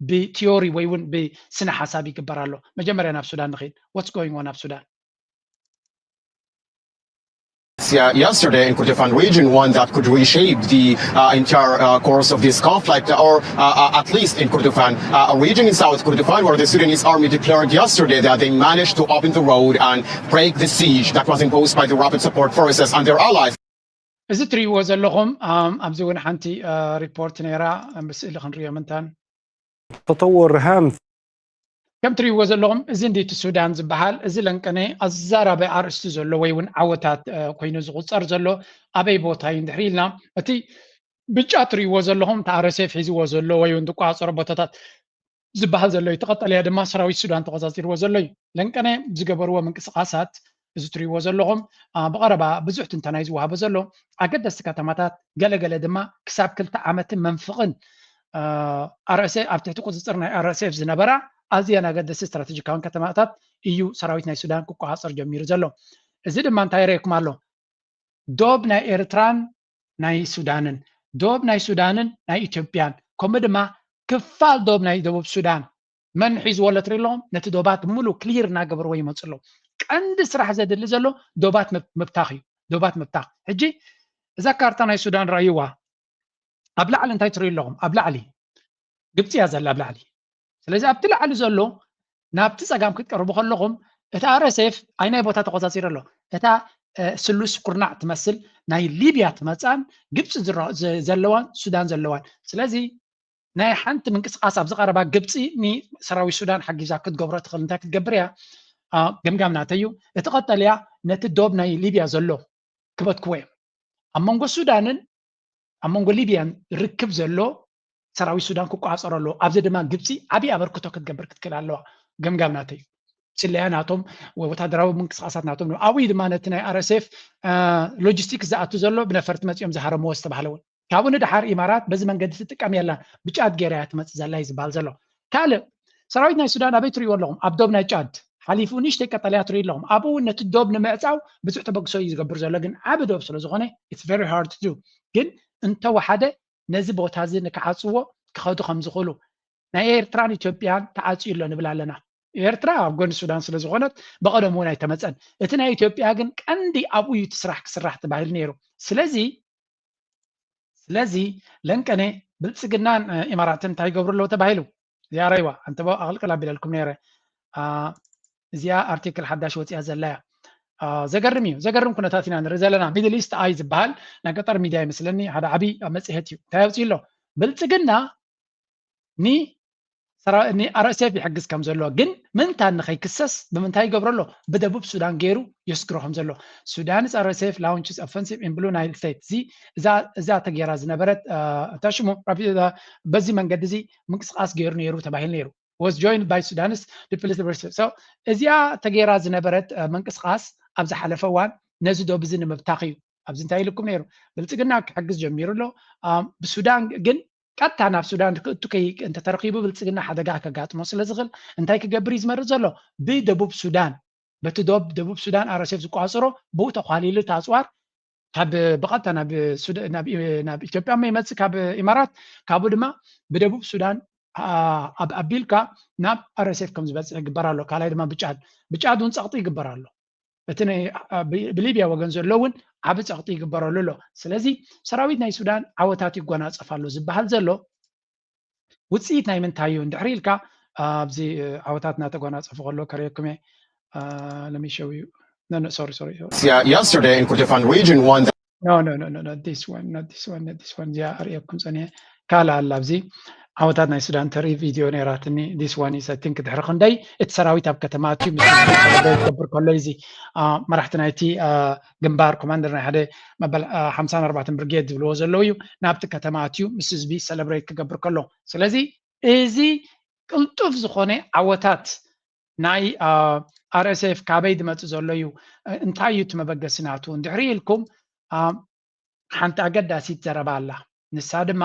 ብቲዮሪ ወይ እውን ብስነ ሓሳብ ይግበር ኣሎ። መጀመርያ ናብ ሱዳን ንኽድ። What's going on ኣብ ሱዳን? Yeah, yesterday in Kordofan region, one that could reshape the uh, entire uh, course of this conflict, or uh, uh, at least in Kordofan, uh, a region in South Kordofan where the Sudanese army declared yesterday that they managed to open the road and break the siege that was imposed by the Rapid Support Forces and their allies. እዚ ትሪእዎ ዘለኹም ኣብዚ እውን ሓንቲ ሪፖርት ነይራ፣ ብስእሊ ክንሪኦ ምንታን تطور هام ከም ትሪእዎ ዘለኹም እዚ እንዲቲ ሱዳን ዝበሃል እዚ ለንቀነ ኣዘራቢ ኣርእስቲ ዘሎ ወይ እውን ዓወታት ኮይኑ ዝቁፀር ዘሎ ኣበይ ቦታ እዩ እንድሕሪ ኢልና፣ እቲ ብጫ ትሪእዎ ዘለኹም እቲ ኣረሴፍ ሒዝዎ ዘሎ ወይ እውን ዝቋፀሮ ቦታታት ዝበሃል ዘሎ እዩ። እቲ ቀጠልያ ድማ ሰራዊት ሱዳን ተቆፃፂርዎ ዘሎ እዩ። ለንቀነ ዝገበርዎ ምንቅስቃሳት እዚ ትሪእዎ ዘለኹም ብቐረባ ብዙሕ ትንተና እዩ ዝወሃቦ ዘሎ። ኣገደስቲ ከተማታት ገለገለ ድማ ክሳብ ክልተ ዓመትን መንፍቕን ኣርኤስኤፍ ኣብ ትሕቲ ቁፅፅር ናይ ኣርኤስኤፍ ዝነበራ ኣዝየን ኣገደስቲ ስትራቴጂካውን ከተማታት እዩ ሰራዊት ናይ ሱዳን ክቆፃፀር ጀሚሩ ዘሎ። እዚ ድማ እንታይ ይረእየኩም ኣሎ? ዶብ ናይ ኤርትራን ናይ ሱዳንን፣ ዶብ ናይ ሱዳንን ናይ ኢትዮጵያን፣ ከምኡ ድማ ክፋል ዶብ ናይ ደቡብ ሱዳን መን ሒዝዎ ኣሎ ትርኢ ኣለኹም? ነቲ ዶባት ሙሉ ክሊር እናገበርዎ ይመፁ ኣለዉ። ቀንዲ ስራሕ ዘድሊ ዘሎ ዶባት ምብ- ምብታኽ እዩ። ዶባት ምብታኽ። ሕጂ እዛ ካርታ ናይ ሱዳን ረኣይዋ። ኣብ ላዕሊ እንታይ ትርእዩ ኣለኹም? ኣብ ላዕሊ ግብፂ እያ ዘላ ኣብ ላዕሊ። ስለዚ ኣብቲ ላዕሊ ዘሎ ናብቲ ፀጋም ክትቀርቡ ከለኹም እቲ ኣርኤስኤፍ ኣይናይ ቦታ ተቆፃፂሩ ኣሎ። እታ ስሉስ ኩርናዕ ትመስል ናይ ሊብያ ትመፃን ግብፂ ዘለዋን ሱዳን ዘለዋን። ስለዚ ናይ ሓንቲ ምንቅስቃስ ኣብዚ ቀረባ ግብፂ ንሰራዊት ሱዳን ሓጊዛ ክትገብሮ ትኽእል እንታይ ክትገብር እያ? ገምጋም ናተይ እዩ። እቲ ቀጠልያ ነቲ ዶብ ናይ ሊብያ ዘሎ ክበትክዎ እዮም። ኣብ መንጎ ሱዳንን ኣብ መንጎ ሊብያን ርክብ ዘሎ ሰራዊት ሱዳን ክቋፀሮ ኣለዎ። ኣብዚ ድማ ግብፂ ዓብዪ ኣበርክቶ ክትገብር ክትክእል ኣለዋ። ገምጋም ናተይ እዩ። ስለያ ናቶም ወታደራዊ ምንቅስቃሳት ናቶም ኣብኡ ድማ ነቲ ናይ ኣርኤስኤፍ ሎጂስቲክስ ዝኣቱ ዘሎ ብነፈርቲ መፂኦም ዝሃረምዎ ዝተባሃለ እውን ካብኡ ንድሓር ኢማራት በዚ መንገዲ ትጥቀም የላን ብጫት ገይራ እያ ትመፅእ ዘላ እዩ ዝበሃል ዘሎ። ካልእ ሰራዊት ናይ ሱዳን ኣበይ ትሪእዎ ኣለኹም? ኣብ ዶብ ናይ ጫድ ሓሊፉ ንእሽተይ ቀጠልያ ትሪኢ ኣለኹም። ኣብኡ እውን ነቲ ዶብ ንምዕፃው ብዙሕ ተበግሶ እዩ ዝገብር ዘሎ፣ ግን ዓቢ ዶብ ስለ ዝኾነ it's very hard to do። ግን እንተወሓደ ነዚ ቦታ እዚ ንክዓፅዎ ክኸዱ ከም ዝኽእሉ ናይ ኤርትራን ኢትዮጵያን ተዓፅዩ ኣሎ ንብል ኣለና። ኤርትራ ኣብ ጎኒ ሱዳን ስለ ዝኾነት ብቐደሙ እውን ኣይተመፀን። እቲ ናይ ኢትዮጵያ ግን ቀንዲ ኣብኡ እዩ እቲ ስራሕ ክስራሕ ተባሂሉ ነይሩ። ስለዚ ስለዚ ለንቀነ ብልፅግናን ኢማራትን እንታይ ይገብሩ ኣለዉ ተባሂሉ? እዚኣ ረይዋ ኣንተቦ ኣቕልቅል ኣቢለልኩም ነይረ። እዚኣ ኣርቲክል ሓዳሽ ወፂኣ ዘላ እያ። ዘገርም እዩ። ዘገርም ኩነታት ኢና ንርኢ ዘለና። ሚድል ኢስት ኣይ ዝበሃል ናይ ገጠር ሚድያ ይመስለኒ ሓደ ዓብዪ መፅሄት እዩ። እንታይ ኣውፅኡ ኣሎ? ብልፅግና ን ንኣርኤስኤፍ ይሕግዝ ከም ዘሎ ግን ምንታን ንኸይክሰስ ብምንታይ ይገብሮ ኣሎ? ብደቡብ ሱዳን ገይሩ የስግሮ ከም ዘሎ። ሱዳንስ ኣርኤስኤፍ launches offensive in Blue Nile State እዚ እዛ ተጌራ ዝነበረት እታ ሽሙ በዚ መንገዲ እዚ ምንቅስቃስ ገይሩ ነይሩ ተባሂሉ ነይሩ። Was joined by Sudanese People's Liberation እዚኣ ተጌራ ዝነበረት ምንቅስቃስ ኣብ ዝሓለፈ እዋን ነዚ ዶብ እዚ ንምብታኽ እዩ። ኣብዚ እንታይ ኢልኩም ነይሩ? ብልፅግና ክሕግዝ ጀሚሩ ኣሎ። ብሱዳን ግን ቀጥታ ናብ ሱዳን ክእቱ እንተተረኪቡ ብልፅግና ሓደጋ ከጋጥሞ ስለ ዝኽእል እንታይ ክገብር እዩ ዝመርፅ ዘሎ? ብደቡብ ሱዳን በቲ ዶብ ደቡብ ሱዳን ኣረሴፍ ዝቋፅሮ ብኡ ተኳሊሉ እቲ ኣፅዋር ካብ ብቐጥታ ናብ ኢትዮጵያ ይመፅእ ካብ ኢማራት ካብኡ ድማ ብደቡብ ሱዳን ኣቢልካ ናብ ኣረሴፍ ከም ዝበፅሕ ይግበር ኣሎ። ካልኣይ ድማ ብጫድ ብጫድ እውን ፀቕጢ ይግበር ኣሎ። እቲ ብሊብያ ወገን ዘሎ እውን ዓቢ ፀቕጢ ይግበረሉ ኣሎ። ስለዚ ሰራዊት ናይ ሱዳን ዓወታት ይጎናፀፍ ኣሎ ዝበሃል ዘሎ ውፅኢት ናይ ምንታይ እዩ እንድሕሪ ኢልካ ኣብዚ ዓወታት እናተጎናፀፉ ከሎ ከርእየኩም እየ። Let me show you. No, no, sorry, sorry. Yeah, yesterday in Kordofan region, one No, no, no, no, not this one, not this one, not this one. እዚኣ ኣርእየኩም ፀኒሐ ካልእ ኣላ ኣብዚ ዓወታት ናይ ሱዳን ተርኢ ቪድዮ ነይራትኒ። This one is, I think፣ ድሕሪ ክንደይ እቲ ሰራዊት ኣብ ከተማ ኣትዩ ምስ ሰለብሬት ክገብር ከሎ እዚ መራሕቲ ናይቲ ግንባር ኮማንደር ናይ ሓደ መበል ሓምሳን ኣርባዕተን ብርጌድ ዝብልዎ ዘለዉ እዩ ናብቲ ከተማ ኣትዩ ምስ ህዝቢ ሰለብሬት ክገብር ከሎ። ስለዚ እዚ ቅልጡፍ ዝኾነ ዓወታት ናይ RSF ካበይ ዝመፅእ ዘሎ እዩ፣ እንታይ እዩ እቲ መበገሲ ናቱ እንድሕሪ ኢልኩም ሓንቲ ኣገዳሲት ዘረባ ኣላ። ንሳ ድማ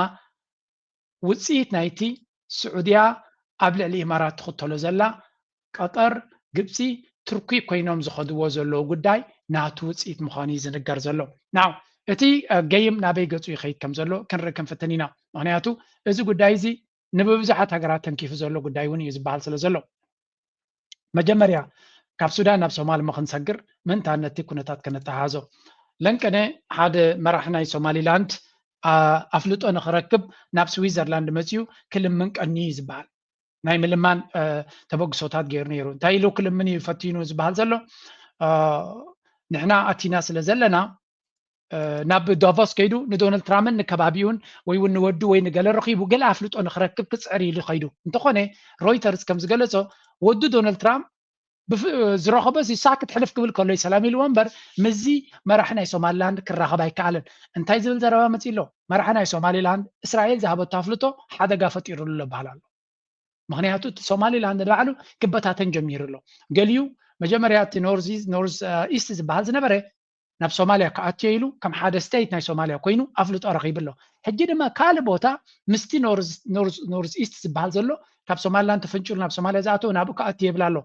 ውፅኢት ናይቲ ስዑድያ ኣብ ልዕሊ ኢማራት ትኽተሎ ዘላ ቀጠር፣ ግብፂ፣ ቱርኪ ኮይኖም ዝኸድዎ ዘለዉ ጉዳይ ናቱ ውፅኢት ምዃኑ እዩ ዝንገር ዘሎ። ናው እቲ ገይም ናበይ ገፁ ይኸይድ ከም ዘሎ ክንርኢ ክንፍትን ኢና። ምክንያቱ እዚ ጉዳይ እዚ ንብብዙሓት ሃገራት ተንኪፉ ዘሎ ጉዳይ እውን እዩ ዝበሃል ስለ ዘሎ፣ መጀመርያ ካብ ሱዳን ናብ ሶማል ምክንሰግር ምእንታን ነቲ ኩነታት ከነተሓዞ። ለንቀነ ሓደ መራሕ ናይ ሶማሊላንድ ኣፍልጦ ንክረክብ ናብ ስዊዘርላንድ መፅኡ ክልምን ቀንዩ እዩ ዝበሃል። ናይ ምልማን ተበግሶታት ገይሩ ነይሩ። እንታይ ኢሉ ክልምን እዩ ፈቲኑ ዝበሃል ዘሎ? ንሕና ኣቲና ስለ ዘለና ናብ ዳቮስ ከይዱ ንዶናልድ ትራምፕን ንከባቢኡን ወይ እውን ንወዱ ወይ ንገለ ረኺቡ ገለ ኣፍልጦ ንክረክብ ክፅዕር ኢሉ ከይዱ። እንተኾነ ሮይተርስ ከም ዝገለጾ ወዱ ዶናልድ ትራምፕ ዝረኸቦ ሲሳ ክትሕልፍ ክብል ከሎ ሰላም ኢልዎ እምበር ምስዚ መራሒ ናይ ሶማሊላንድ ክራኸብ ኣይከኣለን። እንታይ ዝብል ዘረባ መፂ ኣሎ? መራሒ ናይ ሶማሊላንድ እስራኤል ዝሃበቶ ኣፍልጦ ሓደጋ ፈጢሩሉ ኣሎ በሃል ኣሎ። ምክንያቱ እቲ ሶማሊላንድ ንባዕሉ ክበታተን ጀሚሩ ኣሎ። ገሊኡ መጀመርያ እቲ ኖርዝ ኢስት ዝበሃል ዝነበረ ናብ ሶማልያ ክኣትዮ ኢሉ ከም ሓደ ስቴት ናይ ሶማልያ ኮይኑ ኣፍልጦ ረኺቡ ኣሎ። ሕጂ ድማ ካልእ ቦታ ምስቲ ኖርዝ ኢስት ዝበሃል ዘሎ ካብ ሶማሊላንድ ተፈንጭሉ ናብ ሶማልያ ዝኣተወ ናብኡ ክኣትዮ ይብል ኣሎ።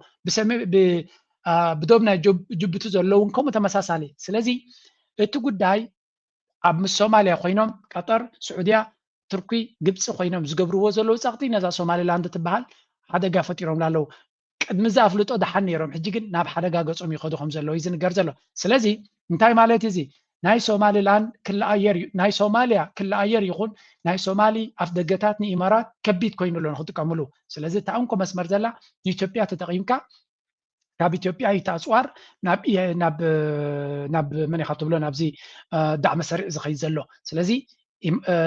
ብዶብ ናይ ጅቡቲ ዘለውን ከምኡ ተመሳሳሊ። ስለዚ እቲ ጉዳይ ኣብ ምስ ሶማልያ ኮይኖም ቀጠር፣ ስዑድያ፣ ቱርኪ፣ ግብፂ ኮይኖም ዝገብርዎ ዘለዉ ፀቕጢ ነዛ ሶማሊላንድ ትበሃል ሓደጋ ፈጢሮምላ ኣለዉ። ቅድሚ እዚ ኣፍልጦ ደሓን ነይሮም፣ ሕጂ ግን ናብ ሓደጋ ገፆም ይኸዱ ከም ዘለዉ እዩ ዝንገር ዘሎ። ስለዚ እንታይ ማለት እዚ ናይ ሶማሊላንድ ክለኣየር እዩ፣ ናይ ሶማልያ ክለኣየር ይኹን ናይ ሶማሊ ኣፍ ደገታት ንኢማራት ከቢድ ኮይኑ ኣሎ ንክጥቀምሉ። ስለዚ እታ እንኮ መስመር ዘላ ንኢትዮጵያ ተጠቒምካ ካብ ኢትዮጵያ ኢቲ ኣፅዋር ናብ ናብ ናብ መን ኢኻ ትብሎ ናብዚ ዳዕመ ሰሪዕ ዝኸይድ ዘሎ። ስለዚ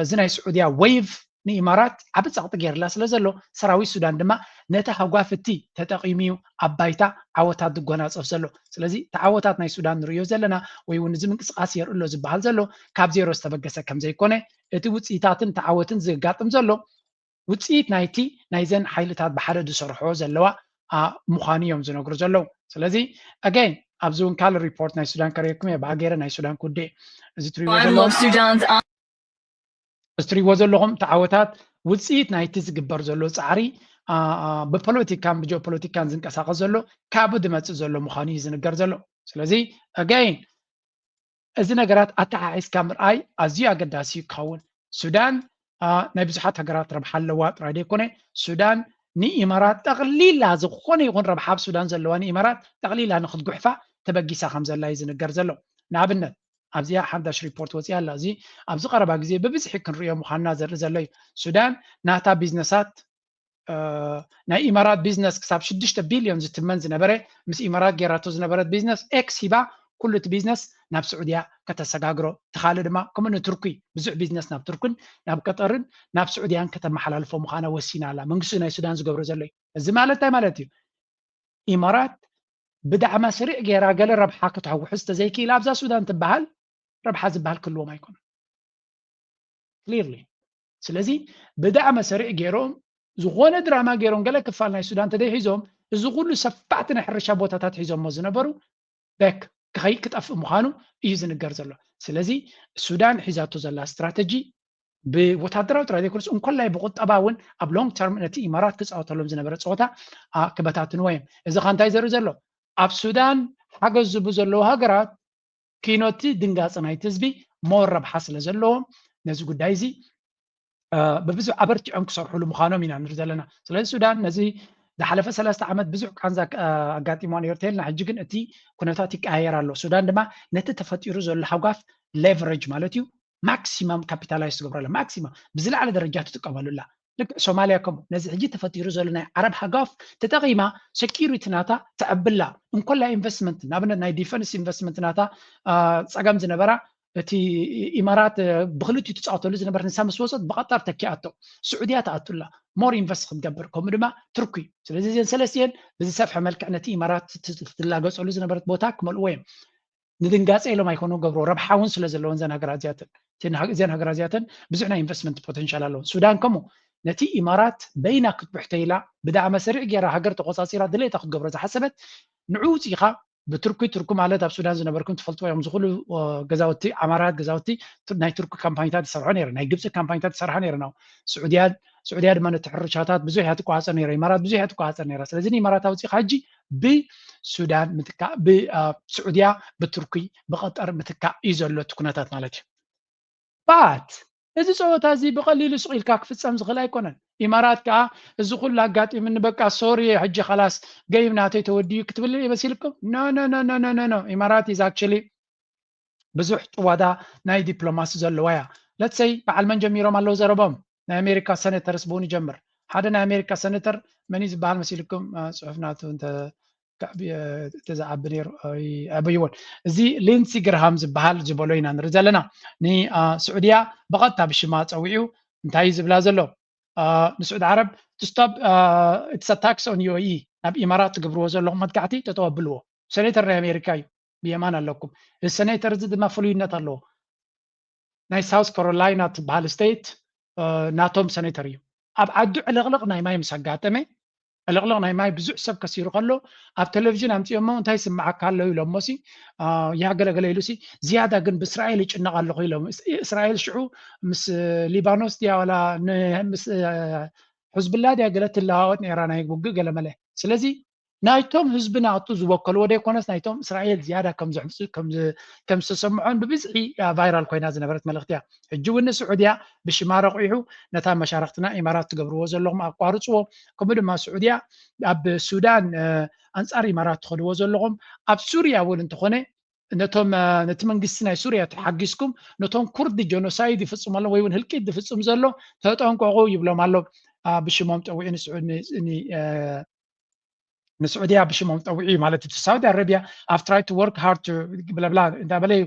እዚ ናይ ስዑድያ ዌይቭ ንኢማራት ዓቢ ጸቕጢ ገይርላ ስለ ዘሎ ሰራዊት ሱዳን ድማ ነቲ ሃጓፍ እቲ ተጠቒሙ እዩ ኣብ ባይታ ዓወታት ዝጎናጸፍ ዘሎ። ስለዚ እቲ ዓወታት ናይ ሱዳን ንርእዮ ዘለና ወይ እውን እዚ ምንቅስቃስ የርኢ ኣሎ ዝበሃል ዘሎ ካብ ዜሮ ዝተበገሰ ከም ዘይኮነ እቲ ውፅኢታትን እቲ ዓወትን ዘጋጥም ዘሎ ውፅኢት ናይቲ ናይዘን ሓይልታት ብሓደ ዝሰርሖ ዘለዋ ምዃኑ እዮም ዝነግሩ ዘለዉ። ስለዚ ኣገይን ኣብዚ እውን ካልእ ሪፖርት ናይ ሱዳን ከርእየኩም እየ ብሃገረ ናይ ሱዳን ኩዴ እዚ ትሪእዎ ዘለኹም እቲ ዓወታት ውፅኢት ናይቲ ዝግበር ዘሎ ፃዕሪ ብፖለቲካን ብጂኦፖለቲካን ዝንቀሳቀስ ዘሎ ካብኡ ዝመፅእ ዘሎ ምዃኑ እዩ ዝንገር ዘሎ። ስለዚ ኣገይን እዚ ነገራት ኣተሓሒዝካ ምርኣይ ኣዝዩ ኣገዳሲ እዩ ክኸውን። ሱዳን ናይ ብዙሓት ሃገራት ረብሓ ኣለዋ ጥራይ ዘይኮነ ሱዳን ንኢማራት ጠቕሊላ ዝኾነ ይኹን ረብሓ ኣብ ሱዳን ዘለዋ ንኢማራት ጠቕሊላ ንክትጉሕፋ ተበጊሳ ከም ዘላ እዩ ዝንገር ዘሎ። ንኣብነት ኣብዚኣ ሓዳሽ ሪፖርት ወፂኣ ኣላ። እዚ ኣብዚ ቀረባ ግዜ ብብዝሒ ክንሪኦ ምዃንና ዘርኢ ዘሎ እዩ። ሱዳን ናታ ቢዝነሳት ናይ ኢማራት ቢዝነስ ክሳብ ሽዱሽተ ቢልዮን ዝትመን ዝነበረ ምስ ኢማራት ገይራቶ ዝነበረት ቢዝነስ ኤክስ ሂባ ኩሉ እቲ ቢዝነስ ናብ ስዑድያ ከተሰጋግሮ እቲ ካልእ ድማ ከምኡ ንቱርኪ ብዙሕ ቢዝነስ ናብ ቱርክን ናብ ቀጠርን ናብ ስዑድያን ከተመሓላልፎ ምዃና ወሲና ኣላ። መንግስቲ ናይ ሱዳን ዝገብሮ ዘሎ እዩ። እዚ ማለት እንታይ ማለት እዩ? ኢማራት ብዳዕማ ስሪዕ ገይራ ገለ ረብሓ ከተሕውሕዝ ተዘይክኢላ ኣብዛ ሱዳን ትበሃል ረብሓ ዝበሃል ክህልዎም ኣይኮነን። ክሊርሊ ስለዚ ብዳዕመ ሰሪዕ ገይሮም ዝኾነ ድራማ ገይሮም ገለ ክፋል ናይ ሱዳን ተደይ ሒዞም እዚ ኩሉ ሰፋዕቲ ናይ ሕርሻ ቦታታት ሒዞሞ ዝነበሩ በክ ክኸይ ክጠፍእ ምዃኑ እዩ ዝንገር ዘሎ። ስለዚ ሱዳን ሒዛቶ ዘላ ስትራተጂ ብወታደራዊ ጥራይ ዘይኮነስ እንኮላይ ብቁጠባ እውን ኣብ ሎንግ ተርም ነቲ ኢማራት ክፃወተሎም ዝነበረ ፀወታ ክበታትንዎ እዮም። እዚ ካ እንታይ ዘርኢ ዘሎ ኣብ ሱዳን ሓገዝ ዝቡ ዘለዉ ሃገራት ኪኖቲ ድንጋፂ ናይቲ ህዝቢ ሞር ረብሓ ስለ ዘለዎም ነዚ ጉዳይ እዚ ብብዙሕ ኣበርቲዖም ክሰርሕሉ ምዃኖም ኢና ንርኢ ዘለና። ስለዚ ሱዳን ነዚ ዝሓለፈ ሰለስተ ዓመት ብዙሕ ቃንዛ ኣጋጢሞ ነይሩ ተልና ሕጂ ግን እቲ ኩነታት ይቀያየር ኣሎ። ሱዳን ድማ ነቲ ተፈጢሩ ዘሎ ሃጓፍ ሌቨሬጅ ማለት እዩ ማክሲማም ካፒታላይዝ ትገብረላ ማክሲማም ብዝለዓለ ደረጃ ትጥቀመሉላ። ልክዕ ሶማልያ ከምኡ ነዚ ሕጂ ተፈጢሩ ዘሎ ናይ ዓረብ ሃጋፍ ተጠቒማ ሰኪሪቲ ናታ ተዕብላ እንኮላ ኢንቨስትመንት ንኣብነት ናይ ዲፈንስ ኢንቨስትመንት ናታ ፀገም ዝነበራ እቲ ኢማራት ብክልቲኡ ትፃወተሉ ዝነበረት ንሳ ምስ ወፀት ብቐጣር ተኪኣቶ። ስዑድያ ትኣቱላ ሞር ኢንቨስት ክትገብር፣ ከምኡ ድማ ትርኩ። ስለዚ እዚን ሰለስቲኤን ብዝሰፍሐ መልክዕ ነቲ ኢማራት ትላገፀሉ ዝነበረት ቦታ ክመልእዎ እዮም። ንድንጋፀ ኢሎም ኣይኮኑ ገብሮ፣ ረብሓ እውን ስለ ዘለዎን እዘን ሃገራት እዚኣተን እዘን ሃገራት እዚኣተን ብዙሕ ናይ ኢንቨስትመንት ፖቴንሻል ኣለዎ። ሱዳን ከምኡ ነቲ ኢማራት በይና ክትብሕተ ኢላ ብዳዕመ ሰሪዕ ገይራ ሃገር ተቆፃፂራ ድሌታ ክትገብሮ ዝሓሰበት ንዑ ውፂኢኻ ብትርኩ ትርኩ ማለት ኣብ ሱዳን ዝነበርኩም ትፈልጥዎ እዮም። ዝኩሉ ገዛውቲ ዓማራት ገዛውቲ ናይ ትርኩ ካምፓኒታት ይሰርሖ ነይረ፣ ናይ ግብፂ ካምፓኒታት ይሰርሓ ነይረ ነው። ስዑድያ ስዑድያ ድማ ነቲ ሕርሻታት ብዙሕ እያ ትቋፀር ነይረ፣ ኢማራት ብዙሕ እያ ትቋፀር ነይረ። ስለዚ ንኢማራት ኣውፂኻ ሕጂ ብሱዳን ምትካእ ብስዑድያ ብትርኩ ብቐጠር ምትካእ እዩ ዘሎ እቲ ኩነታት ማለት እዩ። ባት እዚ ፀወታ እዚ ብቐሊሉ ስቕ ኢልካ ክፍፀም ዝኽእል ኣይኮነን። ኢማራት ከዓ እዚ ኩሉ ኣጋጢሙኒ በቃ ሶሪ ሕጂ ኸላስ ገይም ናተይ ተወዲዩ ክትብል ይመሲልኩም? ኖ ኖ ኖ ኖ ኖ ኖ ኢማራት is actually ብዙሕ ጭዋዳ ናይ ዲፕሎማሲ ዘለዋ እያ። ለትሰይ በዓል መን ጀሚሮም ኣለዉ ዘረቦም? ናይ ኣሜሪካ ሰኔተርስ ብኡ ንጀምር። ሓደ ናይ ኣሜሪካ ሰኔተር መን እዩ ዝበሃል መሲልኩም? አ፣ ፅሑፍ ናቱ እንተ ከዕቢ- እ፣ ተዝዓቢ ነይሩ ኣይ- ኣበይዎን እዚ ሊንሲ ግርሃም ዝበሃል ዝበሎ ኢና ንርኢ ዘለና። ንስዑድያ ብቐጥታ ብሽማ ፀዊዑ እንታይ እዩ ዝብላ ዘሎ? አ፣ ንስዑድ ዓረብ to stop its attacks on U A E፣ ናብ ኢማራት ትገብርዎ ዘለኹም መጥቃዕቲ ጠጠው ኣብልዎ። ሰኔተር ናይ ኣሜሪካ እዩ፣ ብየማን ኣለኩም። እዚ ሰኔተር እዚ ድማ ፍሉይነት ኣለዎ። ናይ ሳውት ካሮላይና ትበሃል ስቴት ናቶም ሰኔተር እዩ። ኣብ ዓዱ ዕልቕልቕ ናይ ማይ ምስ ኣጋጠመ፣ ዕልቕልቕ ናይ ማይ ብዙሕ ሰብ ከሲሩ ከሎ ኣብ ቴሌቪዥን ኣምፅኦሞ እንታይ ስምዓካ ኣሎ ኢሎሞ ሲ ያገለገለ ኢሉ ሲ ዝያዳ ግን ብእስራኤል ይጭነቕ ኣለኹ ኢሎም። እስራኤል ሽዑ ምስ ሊባኖስ ድያ ዋላ ምስ ሕዝብላ ድያ ገለ ትለዋወጥ ነይራ ናይ ውግእ ገለመለ። ስለዚ ናይቶም ህዝቢ ናቱ ዝወከልዎ ደይኮነስ ናይቶም እስራኤል ዝያዳ ከም ዝተሰምዖን ብብዝሒ ቫይራል ኮይና ዝነበረት መልእኽቲ እያ። ሕጂ እውን ንስዑድያ ብሽማ ረቑሑ ነታ መሻርክትና ኢማራት ትገብርዎ ዘለኹም ኣቋርፅዎ። ከምኡ ድማ ስዑድያ ኣብ ሱዳን ኣንፃር ኢማራት ትኸድዎ ዘለኹም ኣብ ሱርያ እውን እንተኾነ ነቶም ነቲ መንግስቲ ናይ ሱርያ ተሓጊዝኩም ነቶም ኩርዲ ጀኖሳይድ ይፍፅም ኣሎ ወይ እውን ህልቂት ዝፍፅም ዘሎ ተጠንቀቑ ይብሎም ኣሎ። ብሽሞም ፀዊዑ ንስዑድያ ብሽሞም ጠዊዑ እዩ ማለት እቲ ሳውዲ ኣረቢያ ኣብ try to work hard ብለብላ እንዳበለ እዩ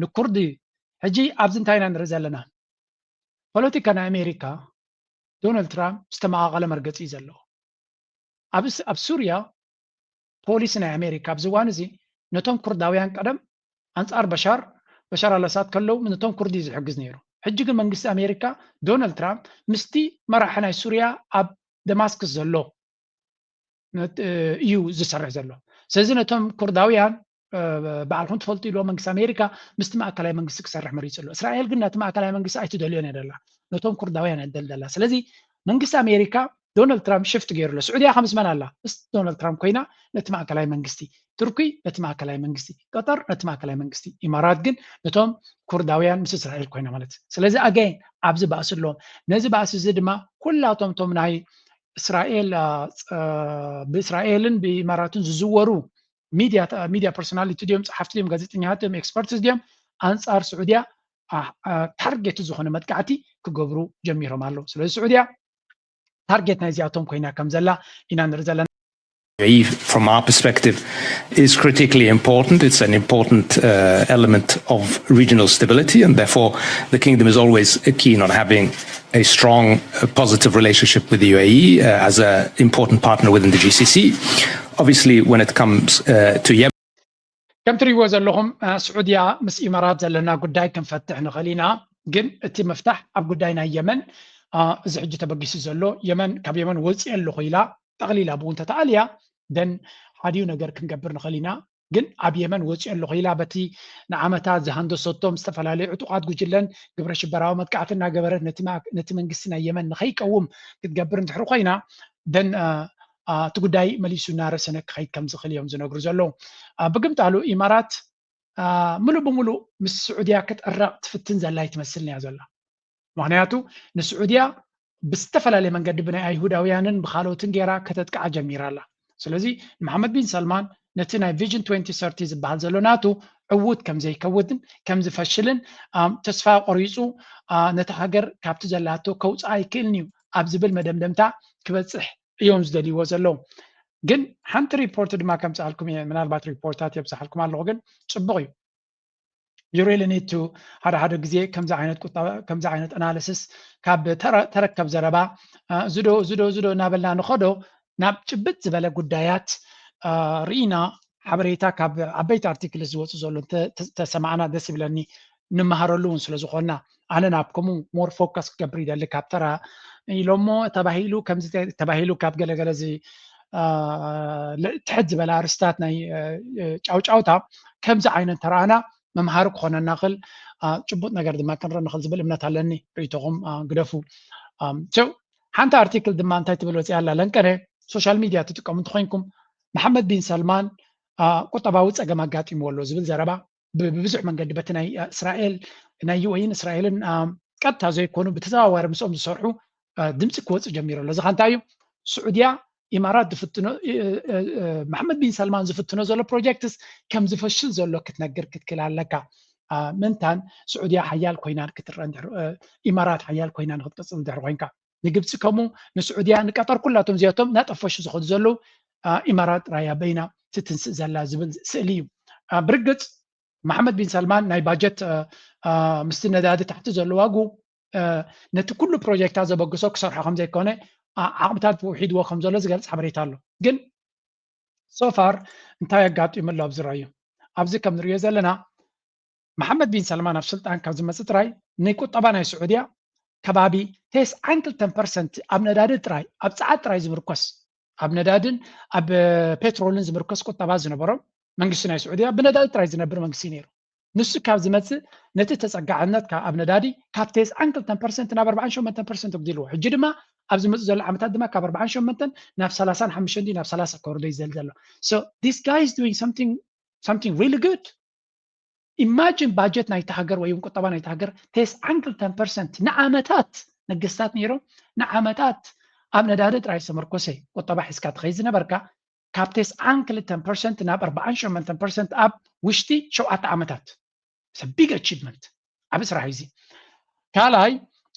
ንኩርዲ። ሕጂ ኣብዚ እንታይ ኢና ንርኢ ዘለና? ፖለቲካ ናይ ኣሜሪካ ዶናልድ ትራምፕ ዝተመቓቐለ መርገፂ እዩ ዘለዎ። ኣብ ሱርያ ፖሊሲ ናይ ኣሜሪካ ኣብዚ እዋን እዚ ነቶም ኩርዳውያን ቀደም ኣንፃር በሻር በሻር ኣላሳድ ከለዉ ነቶም ኩርዲ እዩ ዝሕግዝ ነይሩ። ሕጂ ግን መንግስቲ ኣሜሪካ ዶናልድ ትራምፕ ምስቲ መራሒ ናይ ሱርያ ኣብ ደማስክስ ዘሎ እዩ ዝሰርሕ ዘሎ። ስለዚ ነቶም ኩርዳውያን ባዕልኩም ትፈልጡ ኢልዎ መንግስቲ ኣሜሪካ ምስቲ ማእከላይ መንግስቲ ክሰርሕ መሪፁ ኣሎ። እስራኤል ግን ነቲ ማእከላይ መንግስቲ ኣይትደልዮን እያ ደላ፣ ነቶም ኩርዳውያን እያ ትደሊ ደላ። ስለዚ መንግስቲ ኣሜሪካ ዶናልድ ትራምፕ ሽፍት ገይሩ ኣሎ። ስዑድያ ከምስ መን ኣላ? ምስ ዶናልድ ትራምፕ ኮይና ነቲ ማእከላይ መንግስቲ፣ ቱርኪ ነቲ ማእከላይ መንግስቲ፣ ቀጠር ነቲ ማእከላይ መንግስቲ፣ ኢማራት ግን ነቶም ኩርዳውያን ምስ እስራኤል ኮይና ማለት። ስለዚ ኣገይን ኣብዚ ባእሲ ኣለዎም። ነዚ ባእሲ እዚ ድማ ኩላቶም እቶም ናይ እስራኤል ብእስራኤልን ብኢማራትን ዝዝወሩ ሚድያ ሚድያ ፐርሶናሊቲ ድዮም፣ ፀሓፍቲ ድዮም፣ ጋዜጠኛታት ድዮም፣ ኤክስፐርትስ ድዮም ኣንፃር ስዑድያ ታርጌት ዝኾነ መጥቃዕቲ ክገብሩ ጀሚሮም ኣለዉ። ስለዚ ስዑድያ ታርጌት ናይዚኣቶም ኮይና ከም ዘላ ኢና ንርኢ ዘለና። From our perspective, is critically important. It's an important uh, element of regional stability, and therefore the kingdom is always keen on having a strong, uh, positive relationship with the U A E uh, as an important partner within the G C C. Obviously, when it comes uh, to Yemen, ከም ትሪእዎ ዘለኹም ስዑድያ ምስ ኢማራት ዘለና ጉዳይ ክንፈትሕ ንኽእል ኢና፣ ግን እቲ ምፍታሕ ኣብ ጉዳይ ናይ የመን እዚ ሕጂ ተበጊሱ ዘሎ የመን ካብ የመን ወፂኤ ኣለኹ ኢላ ጠቕሊላ ብኡ እንተተኣልያ ደን ሓዲኡ ነገር ክንገብር ንኽእል ኢና። ግን ኣብ የመን ወፂኦ ኣለኹ ኢላ በቲ ንዓመታት ዝሃንደሰቶም ዝተፈላለዩ ዕጡቓት ጉጅለን ግብረ ሽበራዊ መጥቃዕቲ እናገበረት ነቲ መንግስቲ ናይ የመን ንኸይቀውም ክትገብር እንድሕር ኮይና ደን እቲ ጉዳይ መሊሱ እናረሰነ ክኸይድ ከም ዝኽእል እዮም ዝነግሩ ዘለዉ። ብግምጣሉ ኢማራት ምሉእ ብምሉእ ምስ ስዑድያ ክትዕረቕ ትፍትን ዘላ ኣይትመስልን እያ ዘላ። ምኽንያቱ ንስዑድያ ብዝተፈላለየ መንገዲ ብናይ ኣይሁዳውያንን ብካልኦትን ገይራ ከተጥቅዓ ጀሚራ ኣላ። ስለዚ ንመሓመድ ቢን ሰልማን ነቲ ናይ ቪዥን twenty thirty ዝበሃል ዘሎ ናቱ ዕዉት ከም ዘይከውንን ከም ዝፈሽልን ተስፋ ቆሪፁ ነቲ ሃገር ካብቲ ዘላቶ ከውፅኣ ኣይክእልን እዩ ኣብ ዝብል መደምደምታ ክበፅሕ እዮም ዝደልይዎ ዘለዉ። ግን ሓንቲ ሪፖርት ድማ ከምፅኣልኩም እየ፣ ምናልባት ሪፖርታት የብዝሓልኩም ኣለኹ፣ ግን ፅቡቕ እዩ። you really need to ሓደ ሓደ ግዜ ከምዚ ዓይነት ቁጠባ ከምዚ ዓይነት ኣናሊሲስ ካብ ተረከብ ዘረባ ዝዶ ዝዶ ዝዶ እናበልና ንኸዶ ናብ ጭብጥ ዝበለ ጉዳያት ርኢና ሓበሬታ ካብ ዓበይቲ ኣርቲክል ዝወፁ ዘሎ ተሰማዕና ደስ ይብለኒ። ንመሃረሉ እውን ስለ ዝኾንና ኣነ ናብ ከምኡ more focus ክገብር ይደሊ። ካብ ተራ ኢሎሞ ተባሂሉ ከምዚ ተባሂሉ ካብ ገለገለ ትሕት ዝበለ ኣርስታት ናይ ጫውጫውታ ከምዚ ዓይነት ተረኣና መምሃሪ ክኾነና ክል ጭቡጥ ነገር ድማ ክንርኢ ንኽእል ዝብል እምነት ኣለኒ። ርእይቶኹም ግደፉ። ሓንቲ ኣርቲክል ድማ እንታይ ትብል ወፂኣ ኣላ? ለንቀነ ሶሻል ሚድያ ትጥቀሙ እንተኮይንኩም መሓመድ ቢን ሰልማን ቁጠባዊ ፀገም ኣጋጢምዎ ኣሎ ዝብል ዘረባ ብብዙሕ መንገዲ በቲ ናይ እስራኤል ናይ ዩኤን እስራኤልን ቀጥታ ዘይኮኑ ብተዘዋዋሪ ምስኦም ዝሰርሑ ድምፂ ክወፅእ ጀሚሩ ኣሎ። እዚ ከ እንታይ እዩ? ስዑድያ ኢማራት ዝፍትኖ መሓመድ ቢን ሰልማን ዝፍትኖ ዘሎ ፕሮጀክትስ ከም ዝፈሽል ዘሎ ክትነግር ክትክል ኣለካ። ምንታን ስዑድያ ሓያል ኮይና ክትረአ ኢማራት ሓያል ኮይና ንክትቅፅል ድሕሪ ኮይንካ ንግብፂ ከምኡ ንስዑድያ ንቀጠር ኩላቶም እዚኣቶም ናጠፈሹ ዝኸዱ ዘለዉ ኢማራት ጥራይ በይና ትትንስእ ዘላ ዝብል ስእሊ እዩ። ብርግፅ መሓመድ ቢን ሰልማን ናይ ባጀት ምስቲ ነዳዲ ታሕቲ ዘሎ ዋጉ ነቲ ኩሉ ፕሮጀክታት ዘበግሶ ክሰርሖ ከም ዘይኮነ ዓቕምታት ውሒድዎ ከም ዘሎ ዝገልፅ ሓበሬታ ኣሎ። ግን so far እንታይ ኣጋጢሙ ኣሎ ኣብዚ ርኣዩ። ኣብዚ ከም ንሪኦ ዘለና መሓመድ ቢን ሰልማን ኣብ ስልጣን ካብ ዝመፅእ ጥራይ ንቁጠባ ናይ ስዑድያ ከባቢ ተስዓን ክልተን ፐርሰንት ኣብ ነዳዲ ጥራይ ኣብ ፀዓት ጥራይ ዝምርኮስ ኣብ ነዳድን ኣብ ፔትሮልን ዝምርኮስ ቁጠባ ዝነበሮም መንግስቲ ናይ ስዑድያ ብነዳዲ ጥራይ ዝነብር መንግስቲ ነይሩ። ንሱ ካብ ዝመፅእ ነቲ ተፀጋዕነት ካብ ኣብ ነዳዲ ካብ ተስዓን ክልተን ፐርሰንት ናብ ኣርባዓን ሸሞንተን ፐርሰንት ኣጉዲልዎ። ሕጂ ድማ ኣብ ዝመፅእ ዘሎ ዓመታት ድማ ካብ ኣርባዓን ሸሞንተን ናብ ሰላሳን ሓሙሽተን ድዩ ናብ ሰላሳ ከወርዶ እዩ ዝዘል ዘሎ። So this guy is doing something something really good። Imagine ባጀት ናይቲ ሃገር ወይ እውን ቁጠባ ናይቲ ሃገር ተስዓን ክልተን ፐርሰንት ንዓመታት ነገስታት ነይሮም ንዓመታት ኣብ ነዳዲ ጥራይ ዝተመርኮሰ ቁጠባ ሒዝካ ትኸይድ ዝነበርካ ካብ ተስዓን ክልተን ፐርሰንት ናብ ኣርባዓን ሸሞንተን ፐርሰንት ኣብ ውሽጢ ሸውዓተ ዓመታት። It's a big achievement። ዓቢ ስራሕ እዩ እዚ። ካልኣይ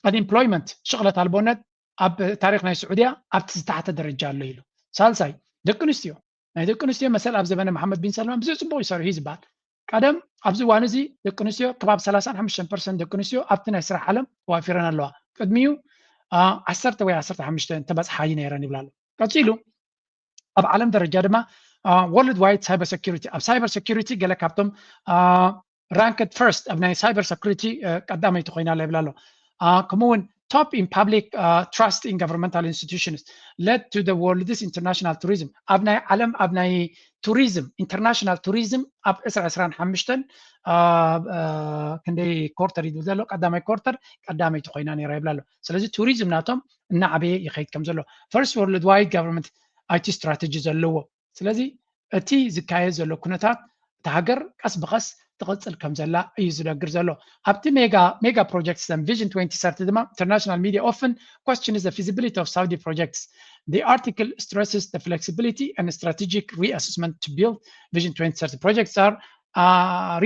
unemployment ሽቕለት ኣልቦነት ኣብ ታሪክ ናይ ስዑድያ ኣብቲ ዝተሓተ ደረጃ ኣሎ ኢሉ። ሳልሳይ ደቂ ኣንስትዮ ናይ ደቂ ኣንስትዮ መሰል ኣብ ዘበነ መሓመድ ቢን ሰልማን ብዙሕ ፅቡቅ ይሰርሑ እዩ ዝበሃል። ቀደም ኣብዚ እዋን እዚ ደቂ ኣንስትዮ ከባቢ ሰላሳን ሓሙሽተን ፐርሰንት ደቂ ኣንስትዮ ኣብቲ ናይ ስራሕ ዓለም ተዋፊረን ኣለዋ። ቅድሚኡ ዓሰርተ ወይ ዓሰርተ ሓሙሽተ እንተበፅሓ እዩ ነይረን ይብላ ኣሎ። ቀፂሉ ኣብ ዓለም ደረጃ ድማ world wide cyber security ኣብ cyber security ገለ ካብቶም ranked first ኣብ ናይ cyber security ቀዳመይቲ ኮይና ኣላ ይብላ ኣሎ። ከምኡ እውን top in public trust in governmental institutions led to the world's international tourism ኣብ ናይ ዓለም ኣብ ናይ ቱሪዝም international tourism ኣብ ዕስራ ዕስራን ሓሙሽተን ክንደይ ኮርተር እዩ ዘሎ ቀዳማይ ኮርተር ቀዳመይቲ ኮይና ነይራ ይብላ ኣሎ። ስለዚ ቱሪዝም ናቶም እናዓበየ ይኸይድ ከም ዘሎ first world wide government I T strategy ዘለዎ። ስለዚ እቲ ዝካየድ ዘሎ ኩነታት እታ ሃገር ቀስ ብቐስ ትቕፅል ከም ዘላ እዩ ዝነግር ዘሎ። ኣብቲ ሜጋ ሜጋ ፕሮጀክትስ ን ቪዥን ትወንቲ ሰርቲ ድማ international media often questions the feasibility of Saudi projects. The article stresses the flexibility and strategic reassessment to build Vision twenty thirty projects are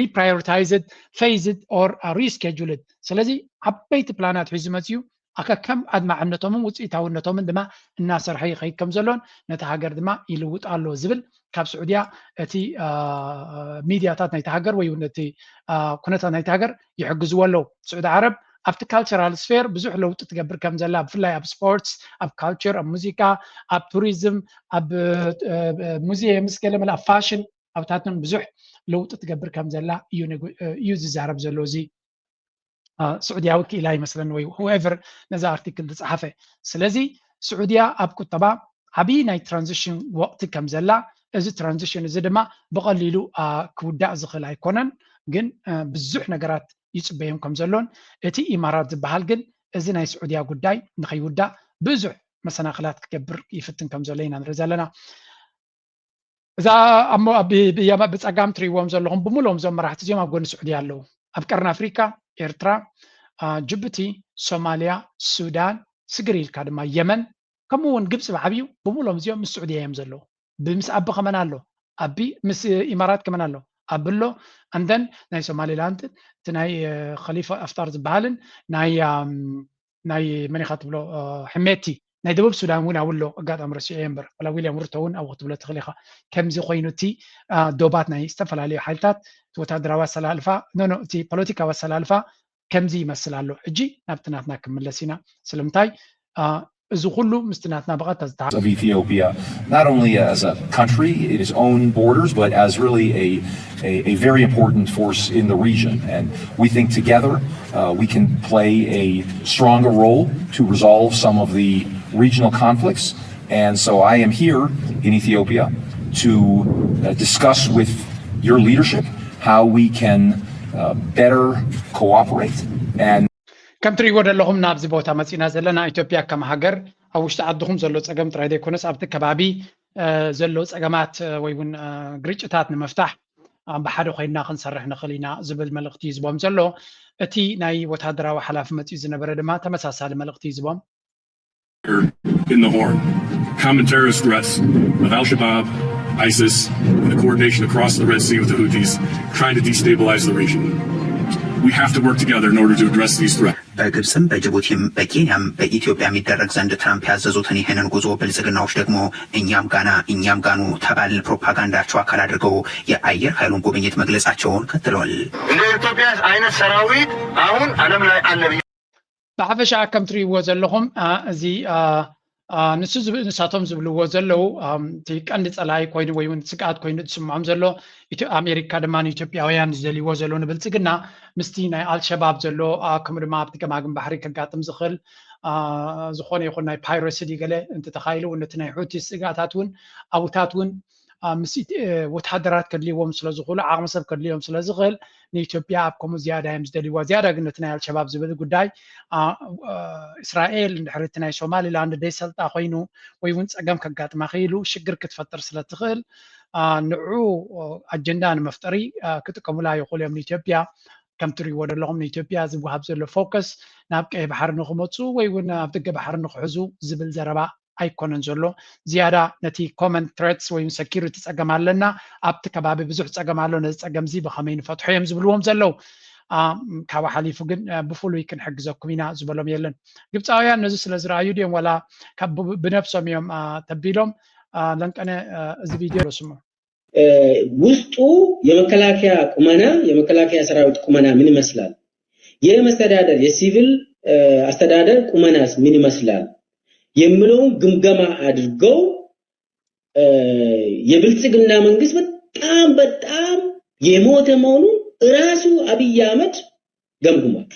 reprioritized, phased or rescheduled። ስለዚ ዓበይቲ ፕላናት ሒዙ መፅዩ ኣከከም ኣድማዕነቶምን ውፅኢታውነቶምን ድማ እናሰርሐ ይኸይድ ከም ዘሎን ነቲ ሃገር ድማ ይልውጥ ኣሎ ዝብል ካብ ስዑድያ እቲ ሚድያታት ናይቲ ሃገር ወይ እውን እቲ ኩነታት ናይቲ ሃገር ይሕግዝዎ ኣለዉ። ስዑዲ ዓረብ ኣብቲ ካልቸራል ስፌር ብዙሕ ለውጢ ትገብር ከም ዘላ ብፍላይ ኣብ ስፖርትስ፣ ኣብ ካልቸር፣ ኣብ ሙዚቃ፣ ኣብ ቱሪዝም፣ ኣብ ሙዚየምስ ገለ መለ ኣብ ፋሽን ኣብታትን ብዙሕ ለውጢ ትገብር ከም ዘላ እዩ ዝዛረብ ዘሎ እዚ ስዑድያዊ ክኢላ ይመስለኒ ወይ whoever ነዛ ኣርቲክል ዝፀሓፈ። ስለዚ ስዑድያ ኣብ ቁጠባ ዓብዪ ናይ ትራንዚሽን ወቕቲ ከም ዘላ እዚ ትራንዚሽን እዚ ድማ ብቐሊሉ ክውዳእ ዝኽእል ኣይኮነን። ግን ብዙሕ ነገራት ይፅበዮም ከም ዘሎን እቲ ኢማራት ዝበሃል ግን እዚ ናይ ስዑድያ ጉዳይ ንኸይውዳእ ብዙሕ መሰናኽላት ክገብር ይፍትን ከም ዘሎ ኢና ንርኢ ዘለና። እዛ ብፀጋም ትሪእዎም ዘለኹም ብምሎም እዞም መራሕቲ እዚኦም ኣብ ጎኒ ስዑድያ ኣለዉ። ኣብ ቀርኒ ኣፍሪካ ኤርትራ፣ ጅቡቲ፣ ሶማልያ፣ ሱዳን፣ ስግር ኢልካ ድማ የመን ከምኡ እውን ግብፂ ብዓብዩ ብምሎም እዚኦም ምስ ስዑድያ እዮም ዘለዉ። ብምስ ኣቢ ከመን ኣሎ ኣቢ ምስ ኢማራት ከመን ኣሎ ኣቢ ኣሎ። ኣንደን ናይ ሶማሊላንድ እቲ ናይ ከሊፋ ኣፍጣር ዝበሃልን ናይ ናይ መን ኢኻ ትብሎ ሕሜቲ ናይ ደቡብ ሱዳን እውን ኣብሎ ኣጋጣሚ ረሲዑ እየ እምበር፣ ዋላ ዊልያም ሩቶ እውን ኣብኡ ክትብሎ ትኽእል ኢኻ። ከምዚ ኮይኑ እቲ ዶባት ናይ ዝተፈላለዩ ሓይልታት፣ እቲ ወታደራዊ ኣሰላልፋ፣ ኖ ኖ፣ እቲ ፖለቲካዊ ኣሰላልፋ ከምዚ ይመስል ኣሎ። ሕጂ ናብቲ ናትና ክንምለስ ኢና። ስለምንታይ? እዚ ኩሉ ምስቲ ናትና ብቐጥታ ዝተሓ of Ethiopia, not only as a country, its own borders, but as really a, a, a very important force in the region. And we think together uh, we can play a stronger role to resolve some of the regional conflicts. And so I am here in Ethiopia to uh, discuss with your leadership how we can uh, better cooperate and ከም ትሪእዎ ዘለኹም ናብዚ ቦታ መፂና ዘለና ኢትዮጵያ ከም ሃገር ኣብ ውሽጢ ዓድኹም ዘሎ ፀገም ጥራይ ዘይኮነስ ኣብቲ ከባቢ ዘሎ ፀገማት ወይ እውን ግርጭታት ንምፍታሕ ብሓደ ኮይንና ክንሰርሕ ንኽእል ኢና ዝብል መልእኽቲ እዩ ዝቦም ዘሎ። እቲ ናይ ወታደራዊ ሓላፊ መፂኡ ዝነበረ ድማ ተመሳሳሊ መልእኽቲ እዩ ዝቦም። in the Horn. Common terrorist threats of Al Shabaab, ISIS, and the coordination across the Red Sea with the Houthis trying to destabilize the region. We have to work together in order to address these threats. በግብፅም በጅቡቲም በኬንያም በኢትዮጵያ የሚደረግ ዘንድ ትራምፕ ያዘዙትን ይህንን ጉዞ ብልጽግናዎች ደግሞ እኛም ጋና እኛም ጋኑ ተባል ፕሮፓጋንዳቸው አካል አድርገው የአየር ኃይሉን ጉብኝት መግለጻቸውን ቀጥለዋል። እንደ ኢትዮጵያ አይነት ሰራዊት አሁን ዓለም ላይ አለ ብዬ ብሓፈሻ ከም ትርእይዎ ዘለኹም እዚ ንሱ ንሳቶም ዝብልዎ ዘለዉ እቲ ቀንዲ ፀላኢ ኮይኑ ወይ እውን ስግኣት ኮይኑ ዝስምዖም ዘሎ ኣሜሪካ ድማ ንኢትዮጵያውያን ዝደልይዎ ዘሎ ንብልፅግና ምስቲ ናይ ኣልሸባብ ዘሎ ከምኡ ድማ ኣብቲ ገማግም ባሕሪ ከጋጥም ዝኽእል ዝኾነ ይኹን ናይ ፓይረሲ ገለ እንተተኻይሉ እውን ነቲ ናይ ሑቲ ስግኣታት እውን ኣብታት እውን ምስ ወተሃደራት ከድልይዎም ስለ ዝኽእሉ ዓቕሚ ሰብ ከድልዮም ስለ ዝኽእል ንኢትዮጵያ ኣብ ከምኡ ዝያዳ እዮም ዝደልይዋ ዝያዳ ግን ነቲ ናይ ኣልሸባብ ዝብል ጉዳይ እስራኤል እንድሕር እቲ ናይ ሶማሊላንድ ደይሰልጣ ኮይኑ ወይ እውን ፀገም ከጋጥማ ክኢሉ ሽግር ክትፈጥር ስለ ትኽእል ንዑ ኣጀንዳ ንመፍጠሪ ክጥቀሙላ ይኽእሉ እዮም ንኢትዮጵያ ከም ትሪእዎ ዘለኹም ንኢትዮጵያ ዝወሃብ ዘሎ ፎከስ ናብ ቀይ ባሕሪ ንክመፁ ወይ እውን ኣብ ደገ ባሕሪ ንክሕዙ ዝብል ዘረባ ኣይኮነን ዘሎ ዝያዳ ነቲ common threats ወይ security ፀገም ኣለና ኣብቲ ከባቢ ብዙሕ ፀገም ኣሎ ነዚ ፀገም እዚ ብከመይ ንፈትሖ እዮም ዝብልዎም ዘለዉ ካብኡ ሓሊፉ ግን ብፍሉይ ክንሕግዘኩም ኢና ዝበሎም የለን ግብፃውያን ነዚ ስለ ዝረኣዩ ድዮም ዋላ ብነብሶም እዮም ተቢሎም ለንቀነ እዚ ቪድዮ ስሙ ውስጡ የመከላከያ ቁመና የመከላከያ ሰራዊት ቁመና ምን ይመስላል? የመስተዳደር የሲቪል አስተዳደር ቁመናስ ምን ይመስላል የሚለውን ግምገማ አድርገው የብልጽግና መንግስት በጣም በጣም የሞተ መሆኑን ራሱ አብይ አህመድ ገምግሟል።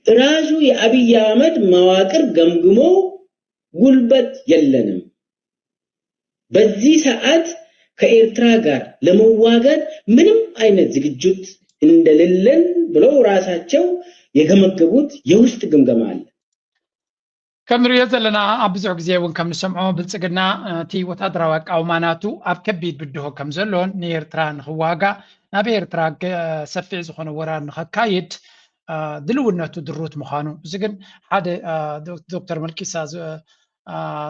ራሱ የአብይ አህመድ መዋቅር ገምግሞ ጉልበት የለንም፣ በዚህ ሰዓት ከኤርትራ ጋር ለመዋጋት ምንም አይነት ዝግጅት እንደሌለን ብለው ራሳቸው የገመገቡት የውስጥ ግምገማ አለ። ከም ንሪኦ ዘለና ኣብ ብዙሕ ግዜ እውን ከም ንሰምዖ ብልፅግና እቲ ወታደራዊ ኣቃውማ ናቱ ኣብ ከቢድ ብድሆ ከም ዘሎን ንኤርትራ ንክዋጋእ ናብ ኤርትራ ሰፊሕ ዝኾነ ወራር ንኸካይድ ድልውነቱ ድሩት ምዃኑ እዚ ግን ሓደ ዶክተር መልኪሳ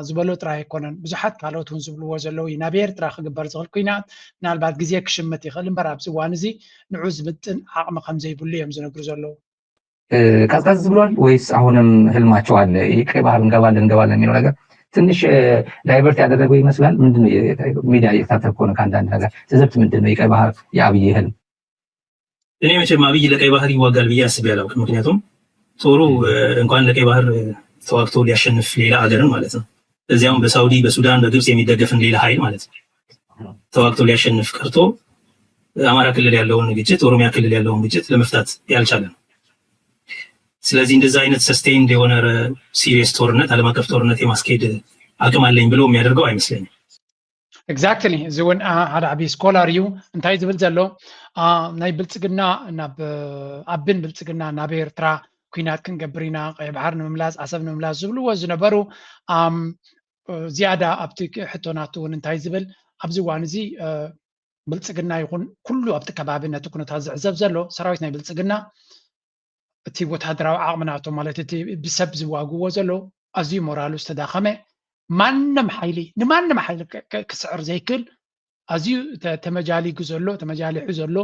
ዝበሎ ጥራይ ኣይኮነን ብዙሓት ካልኦት እውን ዝብልዎ ዘለዉ እዩ ናብ ኤርትራ ክግበር ዝኽእል ኩናት ምናልባት ግዜ ክሽምት ይኽእል እምበር ኣብዚ እዋን እዚ ንዑ ዝምጥን ዓቕሚ ከም ዘይብሉ እዮም ዝነግሩ ዘለዉ ቀዝቀዝ ብሏል ወይስ አሁንም ህልማቸው አለ? ቀይ ባህር እንገባለን እንገባለን የሚለው ነገር ትንሽ divert ያደረገው ይመስላል። ምንድነው ሚዲያ እየተከታተልኩ ነው ከአንዳንድ ነገር ትዝብት ምንድነው የቀይ ባህር የአብይ ህልም? እኔ መቼም አብይ ለቀይ ባህር ይዋጋል ብዬ አስቤ አላውቅም። ምክንያቱም ጦሩ እንኳን ለቀይ ባህር ተዋግቶ ሊያሸንፍ ሌላ አገርን ማለት ነው እዚያውም በሳውዲ በሱዳን በግብጽ የሚደገፍን ሌላ ኃይል ማለት ነው ተዋግቶ ሊያሸንፍ ቀርቶ አማራ ክልል ያለውን ግጭት ኦሮሚያ ክልል ያለውን ግጭት ለመፍታት ያልቻለ ነው። ስለዚህ እንደዚህ አይነት sustained የሆነ serious ጦርነት ዓለም አቀፍ ጦርነት የማስኬድ አቅም አለኝ ብሎ የሚያደርገው አይመስለኝም። Exactly እዚ እውን ሓደ ዓብዪ ስኮላር እዩ እንታይ ዝብል ዘሎ ናይ ብልፅግና ናብ ኣብን ብልፅግና ናብ ኤርትራ ኩናት ክንገብር ኢና ቀይ ባሕር ንምምላስ ዓሰብ ንምምላስ ዝብልዎ ዝነበሩ ዝያዳ ኣብቲ ሕቶ ናቱ እውን እንታይ ዝብል ኣብዚ እዋን እዚ ብልፅግና ይኹን ኩሉ ኣብቲ ከባቢ ነቲ ኩነታት ዝዕዘብ ዘሎ ሰራዊት ናይ ብልፅግና እቲ ወታደራዊ ዓቕሚ ናቶም ማለት እቲ ብሰብ ዝዋግዎ ዘሎ ኣዝዩ ሞራሉ ዝተዳኸመ ማንም ሓይሊ ንማንም ሓይሊ ክስዕር ዘይክእል ኣዝዩ ተመጃሊጉ ዘሎ ተመጃሊሑ ዘሎ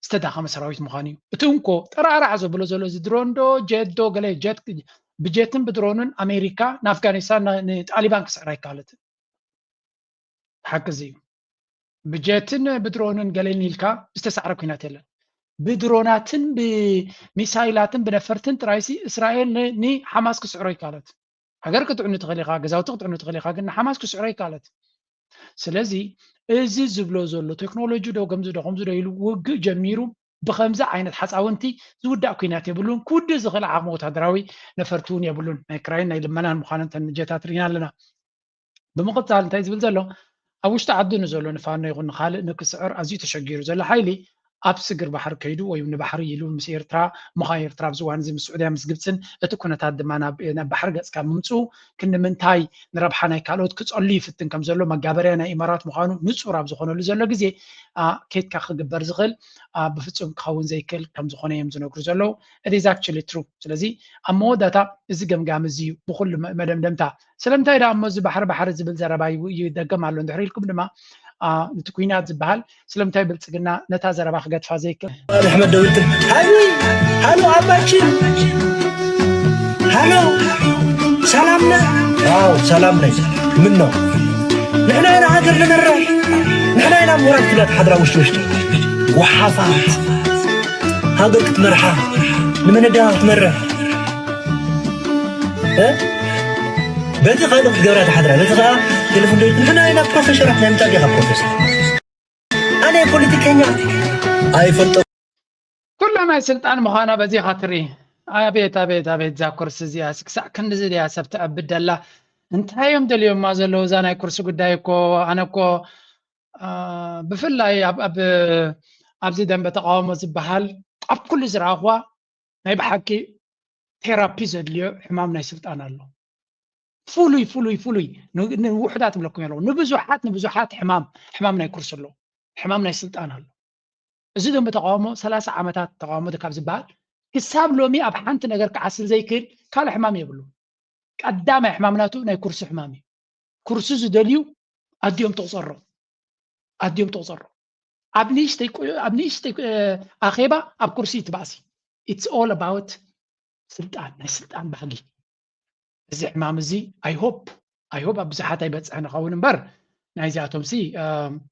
ዝተዳኸመ ሰራዊት ምዃኑ እዩ እቲ እንኮ ጠራዕራዕ ዘብሎ ዘሎ እዚ ድሮን ዶ ጀት ዶ ገለ ጀት ብጀትን ብድሮንን ኣሜሪካ ንኣፍጋኒስታን ንጣሊባን ክስዕራ ኣይከኣለትን። ሓቂ እዚ እዩ። ብጀትን ብድሮንን ገሌን ኢልካ ዝተሳዕረ ኩናት የለን። ብድሮናትን ብሚሳይላትን ብነፈርትን ጥራይሲ እስራኤል ንሓማስ ክስዕሮ ይከኣለት። ሃገር ክትዕኑ ትኽእል ኢኻ፣ ገዛውቲ ክትዕኑ ትኽእል ኢኻ፣ ግን ንሓማስ ክስዕሮ ይከኣለት። ስለዚ እዚ ዝብሎ ዘሎ ቴክኖሎጂ ዶ ከምዚ ዶ ከምዚ ዶ ኢሉ ውግእ ጀሚሩ ብኸምዚ ዓይነት ሓፃውንቲ ዝውዳእ ኩናት የብሉን። ክውድእ ዝኽእል ዓቕሚ ወታደራዊ ነፈርቲ እውን የብሉን። ናይ ክራይን ናይ ልመናን ምዃነን ተን ጀታት ርኢና ኣለና። ብምቕፃል እንታይ ዝብል ዘሎ ኣብ ውሽጢ ዓዱ ንዘሎ ንፋኖ ይኹን ንካልእ ንክስዕር ኣዝዩ ተሸጊሩ ዘሎ ሓይሊ ኣብ ስግር ባሕሪ ከይዱ ወይ ንባሕሪ ኢሉ ምስ ኤርትራ ምዃ ኤርትራ ኣብዚ እዋን እዚ ምስ ስዑድያ ምስ ግብፅን እቲ ኩነታት ድማ ናብ ባሕሪ ገፅካ ምምፅኡ ክንምንታይ ንረብሓ ናይ ካልኦት ክፀሉ ይፍትን ከም ዘሎ መጋበርያ ናይ ኢማራት ምዃኑ ንፁር ኣብ ዝኾነሉ ዘሎ ግዜ ኬድካ ክግበር ዝኽእል ብፍፁም ክኸውን ዘይክእል ከም ዝኾነ እዮም ዝነግሩ ዘለዉ። It is actually true። ስለዚ ኣብ መወዳእታ እዚ ገምጋም እዚ እዩ ብኩሉ መደምደምታ ስለምንታይ ደኣ እሞ እዚ ባሕሪ ባሕሪ ዝብል ዘረባ ይደገም ኣሎ እንድሕር ኢልኩም ድማ እቲ ኩናት ዝበሃል ስለምንታይ ብልፅግና ነታ ዘረባ ክገድፋ ዘይክእል? ኣሕመድ ደውልትን ሃሎ ኣባችን ሃሎ ሰላም ነህ? አዎ ሰላም ነኝ። ምን ነው ንሕና ኢና ሃገር ንመርሕ፣ ንሕና ኢና ምሁራት ክብላ ትሓድራ ውሽጢ ውሽጢ። ወሓፋት ሃገር ክትመርሓ ንመነዳ ክትመርሕ በቲ ካልእ ክትገብራ ትሓድራ፣ በቲ ከዓ ቴሌፎን ደዊልካ ንሕና ኢና ፕሮፌሰራት ናይ ምንታይ ዲኻ ፕሮፌሰር? ኣነ ፖለቲከኛ ኣይፈልጦ። ኩላ ናይ ስልጣን ምዃና በዚኻ ትርኢ። ኣቤት ኣቤት ኣቤት እዛ ኩርሲ እዚኣ ክሳዕ ክንድዚ ድያ ሰብ ተዕብድ ደላ? እንታይ እዮም ደልዮማ ዘለዉ እዛ ናይ ኩርሲ ጉዳይ እኮ ኣነ እኮ ብፍላይ ኣብዚ ደንበ ተቃውሞ ዝበሃል ኣብ ኩሉ ዝረኣኽዋ ናይ ብሓቂ ቴራፒ ዘድልዮ ሕማም ናይ ስልጣን ኣሎ። ፍሉይ ፍሉይ ፍሉይ ንውሑዳት እብለኩም ኣለኹ ንብዙሓት ንብዙሓት ሕማም ሕማም ናይ ኩርሲ ኣሎ ሕማም ናይ ስልጣን ኣሎ። እዚ ደንበ ተቃውሞ ሰላሳ ዓመታት ተቃውሞ ካብ ዝበሃል ክሳብ ሎሚ ኣብ ሓንቲ ነገር ክዓስል ዘይክእል ካልእ ሕማም የብሉ። ቀዳማይ ሕማም ናቱ ናይ ኩርሲ ሕማም እዩ። ኩርሲ ዝደልዩ ኣዲኦም ተቁፀሮ ኣዲኦም ተቁፀሮ ኣብ ንእሽተይ ኣኼባ ኣብ ኩርሲ ትባእሲ it's all about ስልጣን ናይ ስልጣን ባህጊ እዚ ሕማም እዚ I hope I hope ኣብ ብዙሓት ኣይበፅሕን ይኸውን እምበር ናይዚኣቶም ሲ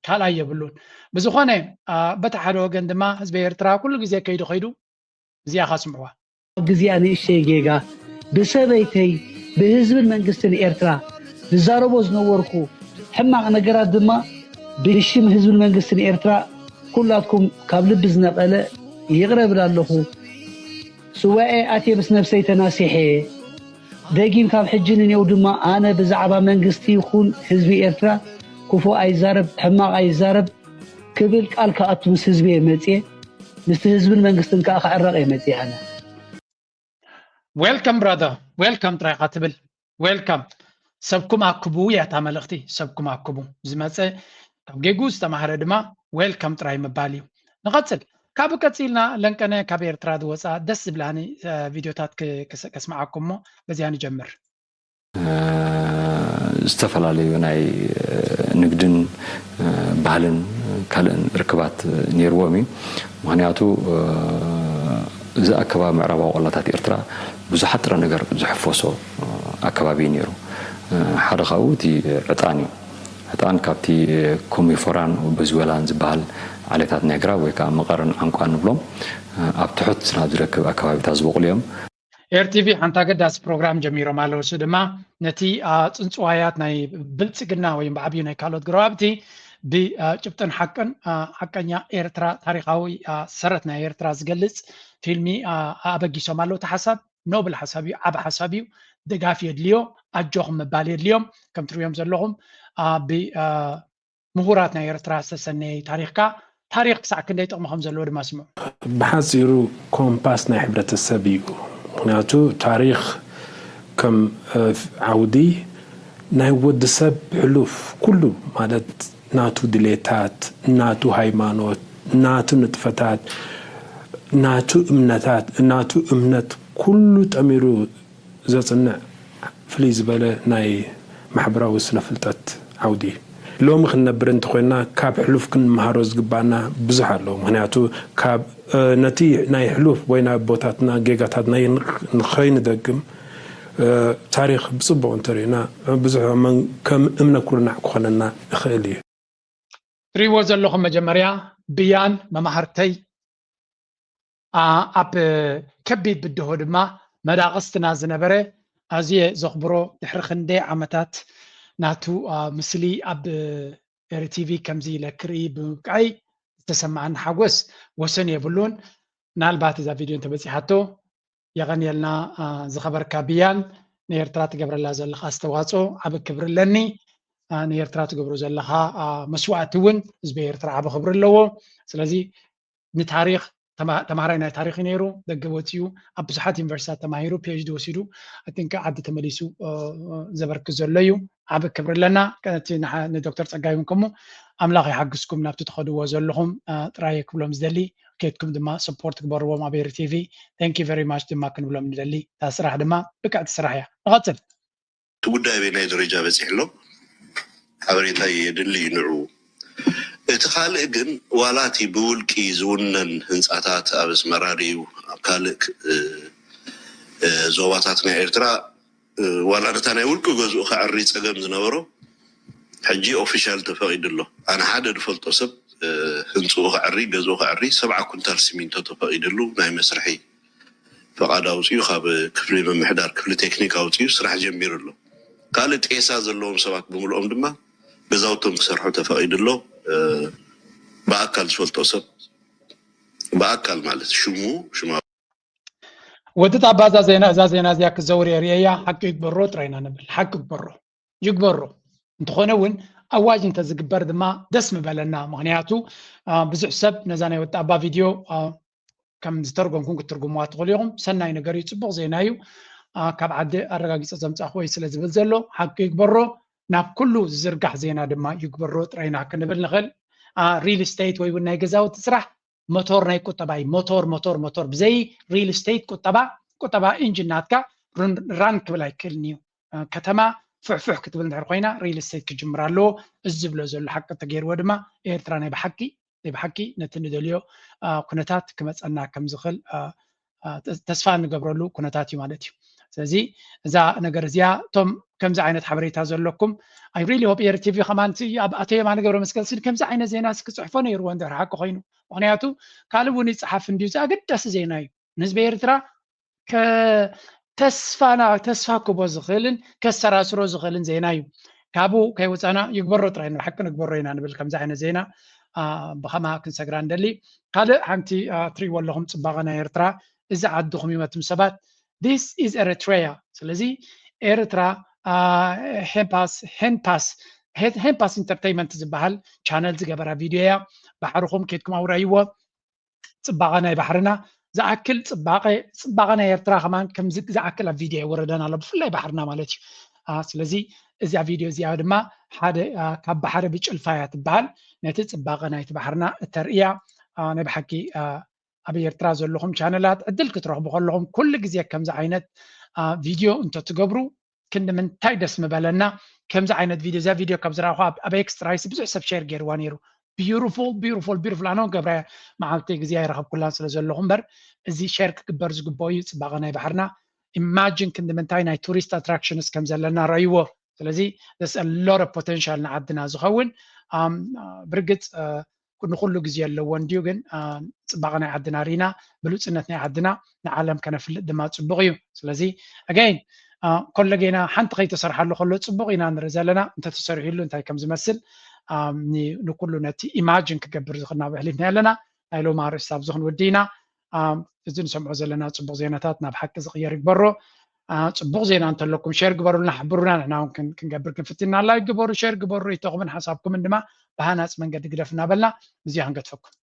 ካልኣይ የብሉን። ብዝኾነ በቲ ሓደ ወገን ድማ ህዝቢ ኤርትራ ኩሉ ግዜ ከይዱ ከይዱ እዚኣ ካስምዕዋ። ኣብ ግዜኣ ንእሽተይ ጌጋ ብሰበይተይ ብህዝብን መንግስትን ኤርትራ ዝዛረቦ ዝነበርኩ ሕማቕ ነገራት ድማ ብሽም ህዝብን መንግስትን ኤርትራ ኩላትኩም ካብ ልቢ ዝነቐለ ይቕረ እብል ኣለኹ። ሱባኤ ኣትየ ምስ ነብሰይ ተናሲሐ ደጊም ካብ ሕጂ ንኔው ድማ ኣነ ብዛዕባ መንግስቲ ይኹን ህዝቢ ኤርትራ ክፉእ ኣይዛረብ ሕማቕ ኣይዛረብ ክብል ቃል ክኣቱ ምስ ህዝቢ እየ መጽየ ምስቲ ህዝብን መንግስትን ከዓ ክዕረቕ እየ መጽየ ኣነ። Welcome brother welcome ጥራይካ ትብል welcome ሰብኩም ኣክቡ እያ እታ መልእኽቲ ሰብኩም ኣክቡ ዝመፀ ካብ ጌጉ ዝተማህረ ድማ welcome ጥራይ ምባል እዩ ንቐፅል ካብ ቀፂልና ለንቀነ ካብ ኤርትራ ዝወፃ ደስ ዝብላኒ ቪድዮታት ከስምዓኩም እሞ በዚኣ ንጀምር ዝተፈላለዩ ናይ ንግድን ባህልን ካልእን ርክባት ነይርዎም እዩ ምክንያቱ እዚ ኣከባቢ ምዕራባዊ ቆላታት ኤርትራ ብዙሓት ጥረ ነገር ዝሕፈሶ ኣከባቢ እዩ ነይሩ ሓደ ካብኡ እቲ ዕጣን እዩ ዕጣን ካብቲ ኮሚፎራን በዝወላን ዝበሃል ዓሌታት ናይ ግራብ ወይ ከዓ መቐርን ዓንቋን ንብሎም ኣብ ትሑት ናብ ዝረክብ ኣከባቢታት ዝበቑሉ እዮም ኤርቲቪ ሓንቲ ኣገዳሲ ፕሮግራም ጀሚሮም ኣለዉ። እሱ ድማ ነቲ ጽንጽዋያት ናይ ብልጽግና ወይ ብዓብዩ ናይ ካልኦት ጎረባብቲ ብጭብጥን ሓቅን ሓቀኛ ኤርትራ ታሪኻዊ ሰረት ናይ ኤርትራ ዝገልጽ ፊልሚ ኣበጊሶም ኣለዉ። እቲ ሓሳብ ኖብል ሓሳብ እዩ፣ ዓቢ ሓሳብ እዩ። ድጋፍ የድልዮ፣ ኣጆኹም ምባል የድልዮም። ከም ትርእዮም ዘለኹም ብ ምሁራት ናይ ኤርትራ ዝተሰነየ ታሪኽካ ታሪኽ ክሳዕ ክንደይ ጥቕሚ ከም ዘለዎ ድማ ስምዑ። ብሓጺሩ ኮምፓስ ናይ ሕብረተሰብ እዩ። ምኽንያቱ ታሪኽ ከም ዓውዲ ናይ ወዲ ሰብ ሕሉፍ ኩሉ ማለት ናቱ ድሌታት፣ ናቱ ሃይማኖት፣ ናቱ ንጥፈታት፣ ናቱ እምነታት፣ ናቱ እምነት ኩሉ ጠሚሩ ዘጽንዕ ፍልይ ዝበለ ናይ ማሕበራዊ ስነ ፍልጠት ዓውዲ እዩ። ሎሚ ክንነብር እንተኾይንና ካብ ሕሉፍ ክንመሃሮ ዝግባና ብዙሕ ኣሎ። ምክንያቱ ካብ ነቲ ናይ ሕሉፍ ወይ ናይ ኣቦታትና ጌጋታት ንኸይንደግም ታሪኽ ብፅቡቕ እንተሪእና ብዙሕ ከም እምነ ኩርናዕ ክኾነና ይኽእል እዩ። ትሪእዎ ዘለኹም መጀመርያ ብያን መማህርተይ ኣብ ከቢድ ብድሆ ድማ መዳቕስትና ዝነበረ ኣዝየ ዘኽብሮ ድሕሪ ክንደይ ዓመታት ናቱ ምስሊ ኣብ ኤሪ ቲቪ ከምዚ ኢለ ክርኢ ብምብቃይ ዝተሰማዓኒ ሓጎስ ወሰን የብሉን። ምናልባት እዛ ቪድዮ እንተበፂሓቶ የቐንየልና ዝኸበርካ ብያን ንኤርትራ ትገብረላ ዘለኻ ኣስተዋፅኦ ዓቢ ክብሪ ኣለኒ። ንኤርትራ ትገብሮ ዘለኻ መስዋእቲ እውን ህዝቢ ኤርትራ ዓቢ ክብሪ ኣለዎ። ስለዚ ንታሪኽ ተማሃራይ ናይ ታሪኽ ነይሩ ደገ ወፂኡ ኣብ ብዙሓት ዩኒቨርሲታት ተማሂሩ ፒኤችዲ ወሲዱ ኣቲንከ ዓዲ ተመሊሱ ዘበርክት ዘሎ እዩ። ዓቢ ክብሪ ኣለና። ንዶክተር ፀጋይ እውን ከሙ ኣምላኽ ይሓግዝኩም ናብቲ ትኸድዎ ዘለኹም ጥራይ ክብሎም ዝደሊ። ኬድኩም ድማ ሰፖርት ግበርዎም ኣብ ኤሪ ቲቪ። Thank you very much ድማ ክንብሎም ንደሊ። እታ ስራሕ ድማ ብቅዕቲ ስራሕ እያ። ንቐፅል። እቲ ጉዳይ ኣበየናይ ደረጃ በፂሑ ኣሎ? ሓበሬታ የድሊ እዩ ንዑ። እቲ ካልእ ግን ዋላ እቲ ብውልቂ ዝውነን ህንፃታት ኣብ ኣስመራ ድዩ ኣብ ካልእ ዞባታት ናይ ኤርትራ ዋላ ነታ ናይ ውልቂ ገዝኡ ከዕሪ ፀገም ዝነበሮ ሕጂ ኦፊሻል ተፈቒዱ ኣሎ። ኣነ ሓደ ዝፈልጦ ሰብ ህንፅኡ ከዕሪ ገዝኡ ከዕሪ ሰብዓ ኩንታል ሲሚንቶ ተፈቒድሉ ናይ መስርሒ ፈቓድ ኣውፅኡ ካብ ክፍሊ ምምሕዳር ክፍሊ ቴክኒክ ኣውፅኡ ስራሕ ጀሚሩ ኣሎ። ካልእ ጤሳ ዘለዎም ሰባት ብምልኦም ድማ ገዛውቶም ክሰርሑ ተፈቒዱ ኣሎ። ብኣካል ዝፈልጦ ሰብ ብኣካል ማለት ሽሙ ሽማ ወዲ ጣባ እዛ ዜና እዛ ዜና እዚኣ ክዘውር የርእየያ ሓቂ ይግበሮ ጥራይና ንብል ሓቂ ይግበሮ ይግበሮ እንተኾነ እውን ኣዋጅ እንተዝግበር ድማ ደስ ምበለና ምክንያቱ ብዙሕ ሰብ ነዛ ናይ ወዲ ጣባ ቪድዮ ከም ዝተርጎምኩም ክትትርጉምዋ ትኽእሉ ኢኹም ሰናይ ነገር እዩ ፅቡቅ ዜና እዩ ካብ ዓዲ ኣረጋጊፀ ዘምፃእክዎ እዩ ስለ ዝብል ዘሎ ሓቂ ይግበሮ ናብ ኩሉ ዝዝርጋሕ ዜና ድማ ይግበሮ ጥራይና ክንብል ንኽእል ሪል ስቴት ወይ እውን ናይ ገዛውቲ ስራሕ ሞቶር ናይ ቁጠባ እዩ ሞቶር ሞቶር ሞቶር ብዘይ ሪል ስቴት ቁጠባ ቁጠባ ኢንጂን ናትካ ራን ክብል ኣይክእልን እዩ ከተማ ፍሕፍሕ ክትብል እንድሕር ኮይና ሪል ስቴት ክጅምር ኣለዎ እዚ ዝብሎ ዘሎ ሓቂ ተገይርዎ ድማ ኤርትራ ናይ ብሓቂ ናይ ብሓቂ ነቲ ንደልዮ ኩነታት ክመፀና ከም ዝኽእል ተስፋ እንገብረሉ ኩነታት እዩ ማለት እዩ ስለዚ እዛ ነገር እዚኣ እቶም ከምዚ ዓይነት ሓበሬታ ዘለኩም I really hope ኤሪ ቲቪ ከማን ኣብ ኣቶ የማነ ገብረ መስቀል ስን ከምዚ ዓይነት ዜና ክፅሕፎ ነይርዎ እንድሕር ሓቂ ኮይኑ ምክንያቱ ካልእ እውን ይፅሓፍ እንድዩ እዚ ኣገዳሲ ዜና እዩ ንህዝቢ ኤርትራ ተስፋና ተስፋ ክቦ ዝኽእልን ከሰራስሮ ዝኽእልን ዜና እዩ ካብኡ ከይወፃና ይግበሮ ጥራይ ንብሓቂ ንግበሮ ኢና ንብል ከምዚ ዓይነት ዜና ብኸማ ክንሰግራ ንደሊ ካልእ ሓንቲ ትሪእዎ ኣለኹም ፅባቐ ናይ ኤርትራ እዚ ዓድኹም ይመትም ሰባት this is Eritrea ስለዚ ኤርትራ ሄምፓስ ሄንፓስ ሄንፓስ ኢንተርቴይመንት ዝበሃል ቻነል ዝገበራ ቪድዮ እያ ባሕርኹም ኬድኩም ኣውረይዎ ፅባቐ ናይ ባሕርና ዝኣክል ፅባቐ ፅባቐ ናይ ኤርትራ ከማን ከምዚ ዝኣክል ኣብ ቪድዮ የወረደና ኣሎ ብፍላይ ባሕርና ማለት እዩ ስለዚ እዚኣ ቪድዮ እዚኣ ድማ ሓደ ካብ ባሕሪ ብጭልፋ እያ ትበሃል ነቲ ፅባቐ ናይቲ ባሕርና እተርእያ ናይ ብሓቂ ኣብ ኤርትራ ዘለኹም ቻነላት ዕድል ክትረኽቡ ከለኹም ኩሉ ግዜ ከምዚ ዓይነት ቪድዮ እንተትገብሩ ክንዲ ምንታይ ደስ ምበለና ከምዚ ዓይነት ቪድዮ እዛ ቪድዮ ካብ ዝረኣኹ ኣብ ኤክስ ጥራይሲ ብዙሕ ሰብ ሸር ገይርዋ ነይሩ beautiful beautiful beautiful ኣነ ገብረ መዓልቲ ግዜ ኣይረኸብኩላን ስለ ዘለኹ እምበር እዚ ሸር ክግበር ዝግበኦ እዩ ፅባቐ ናይ ባሕርና ኢማጂን ክንዲ ምንታይ ናይ ቱሪስት ኣትራክሽንስ ከም ዘለና ረእይዎ ስለዚ this a lot of potential ንዓድና ዝኸውን ብርግፅ ንኩሉ ግዜ ኣለዎ እንድዩ ግን ፅባቐ ናይ ዓድና ርኢና ብሉፅነት ናይ ዓድና ንዓለም ከነፍልጥ ድማ ፅቡቅ እዩ ስለዚ again ኮለጌና ሓንቲ ከይተሰርሓሉ ከሎ ፅቡቅ ኢና ንርኢ ዘለና እንተተሰሪሕሉ እንታይ ከም ዝመስል ንኩሉ ነቲ ኢማጅን ክገብር ዝኽናብ ኣሕሊፍና ኣለና ናይ ሎም ኣርእስቲ ኣብዚ ክንውዲ ኢና እዚ ንሰምዖ ዘለና ፅቡቅ ዜናታት ናብ ሓቂ ዝቅየር ይግበሮ ፅቡቅ ዜና እንተለኩም ሸር ግበሩልና ሕብሩና ንሕና እውን ክንገብር ክንፍትና ላይክ ግበሩ ሸር ግበሩ ሪኢቶኹምን ሓሳብኩምን ድማ ብሃናፂ መንገዲ ግደፍ እናበልና እዚኣ ክንገድፈኩም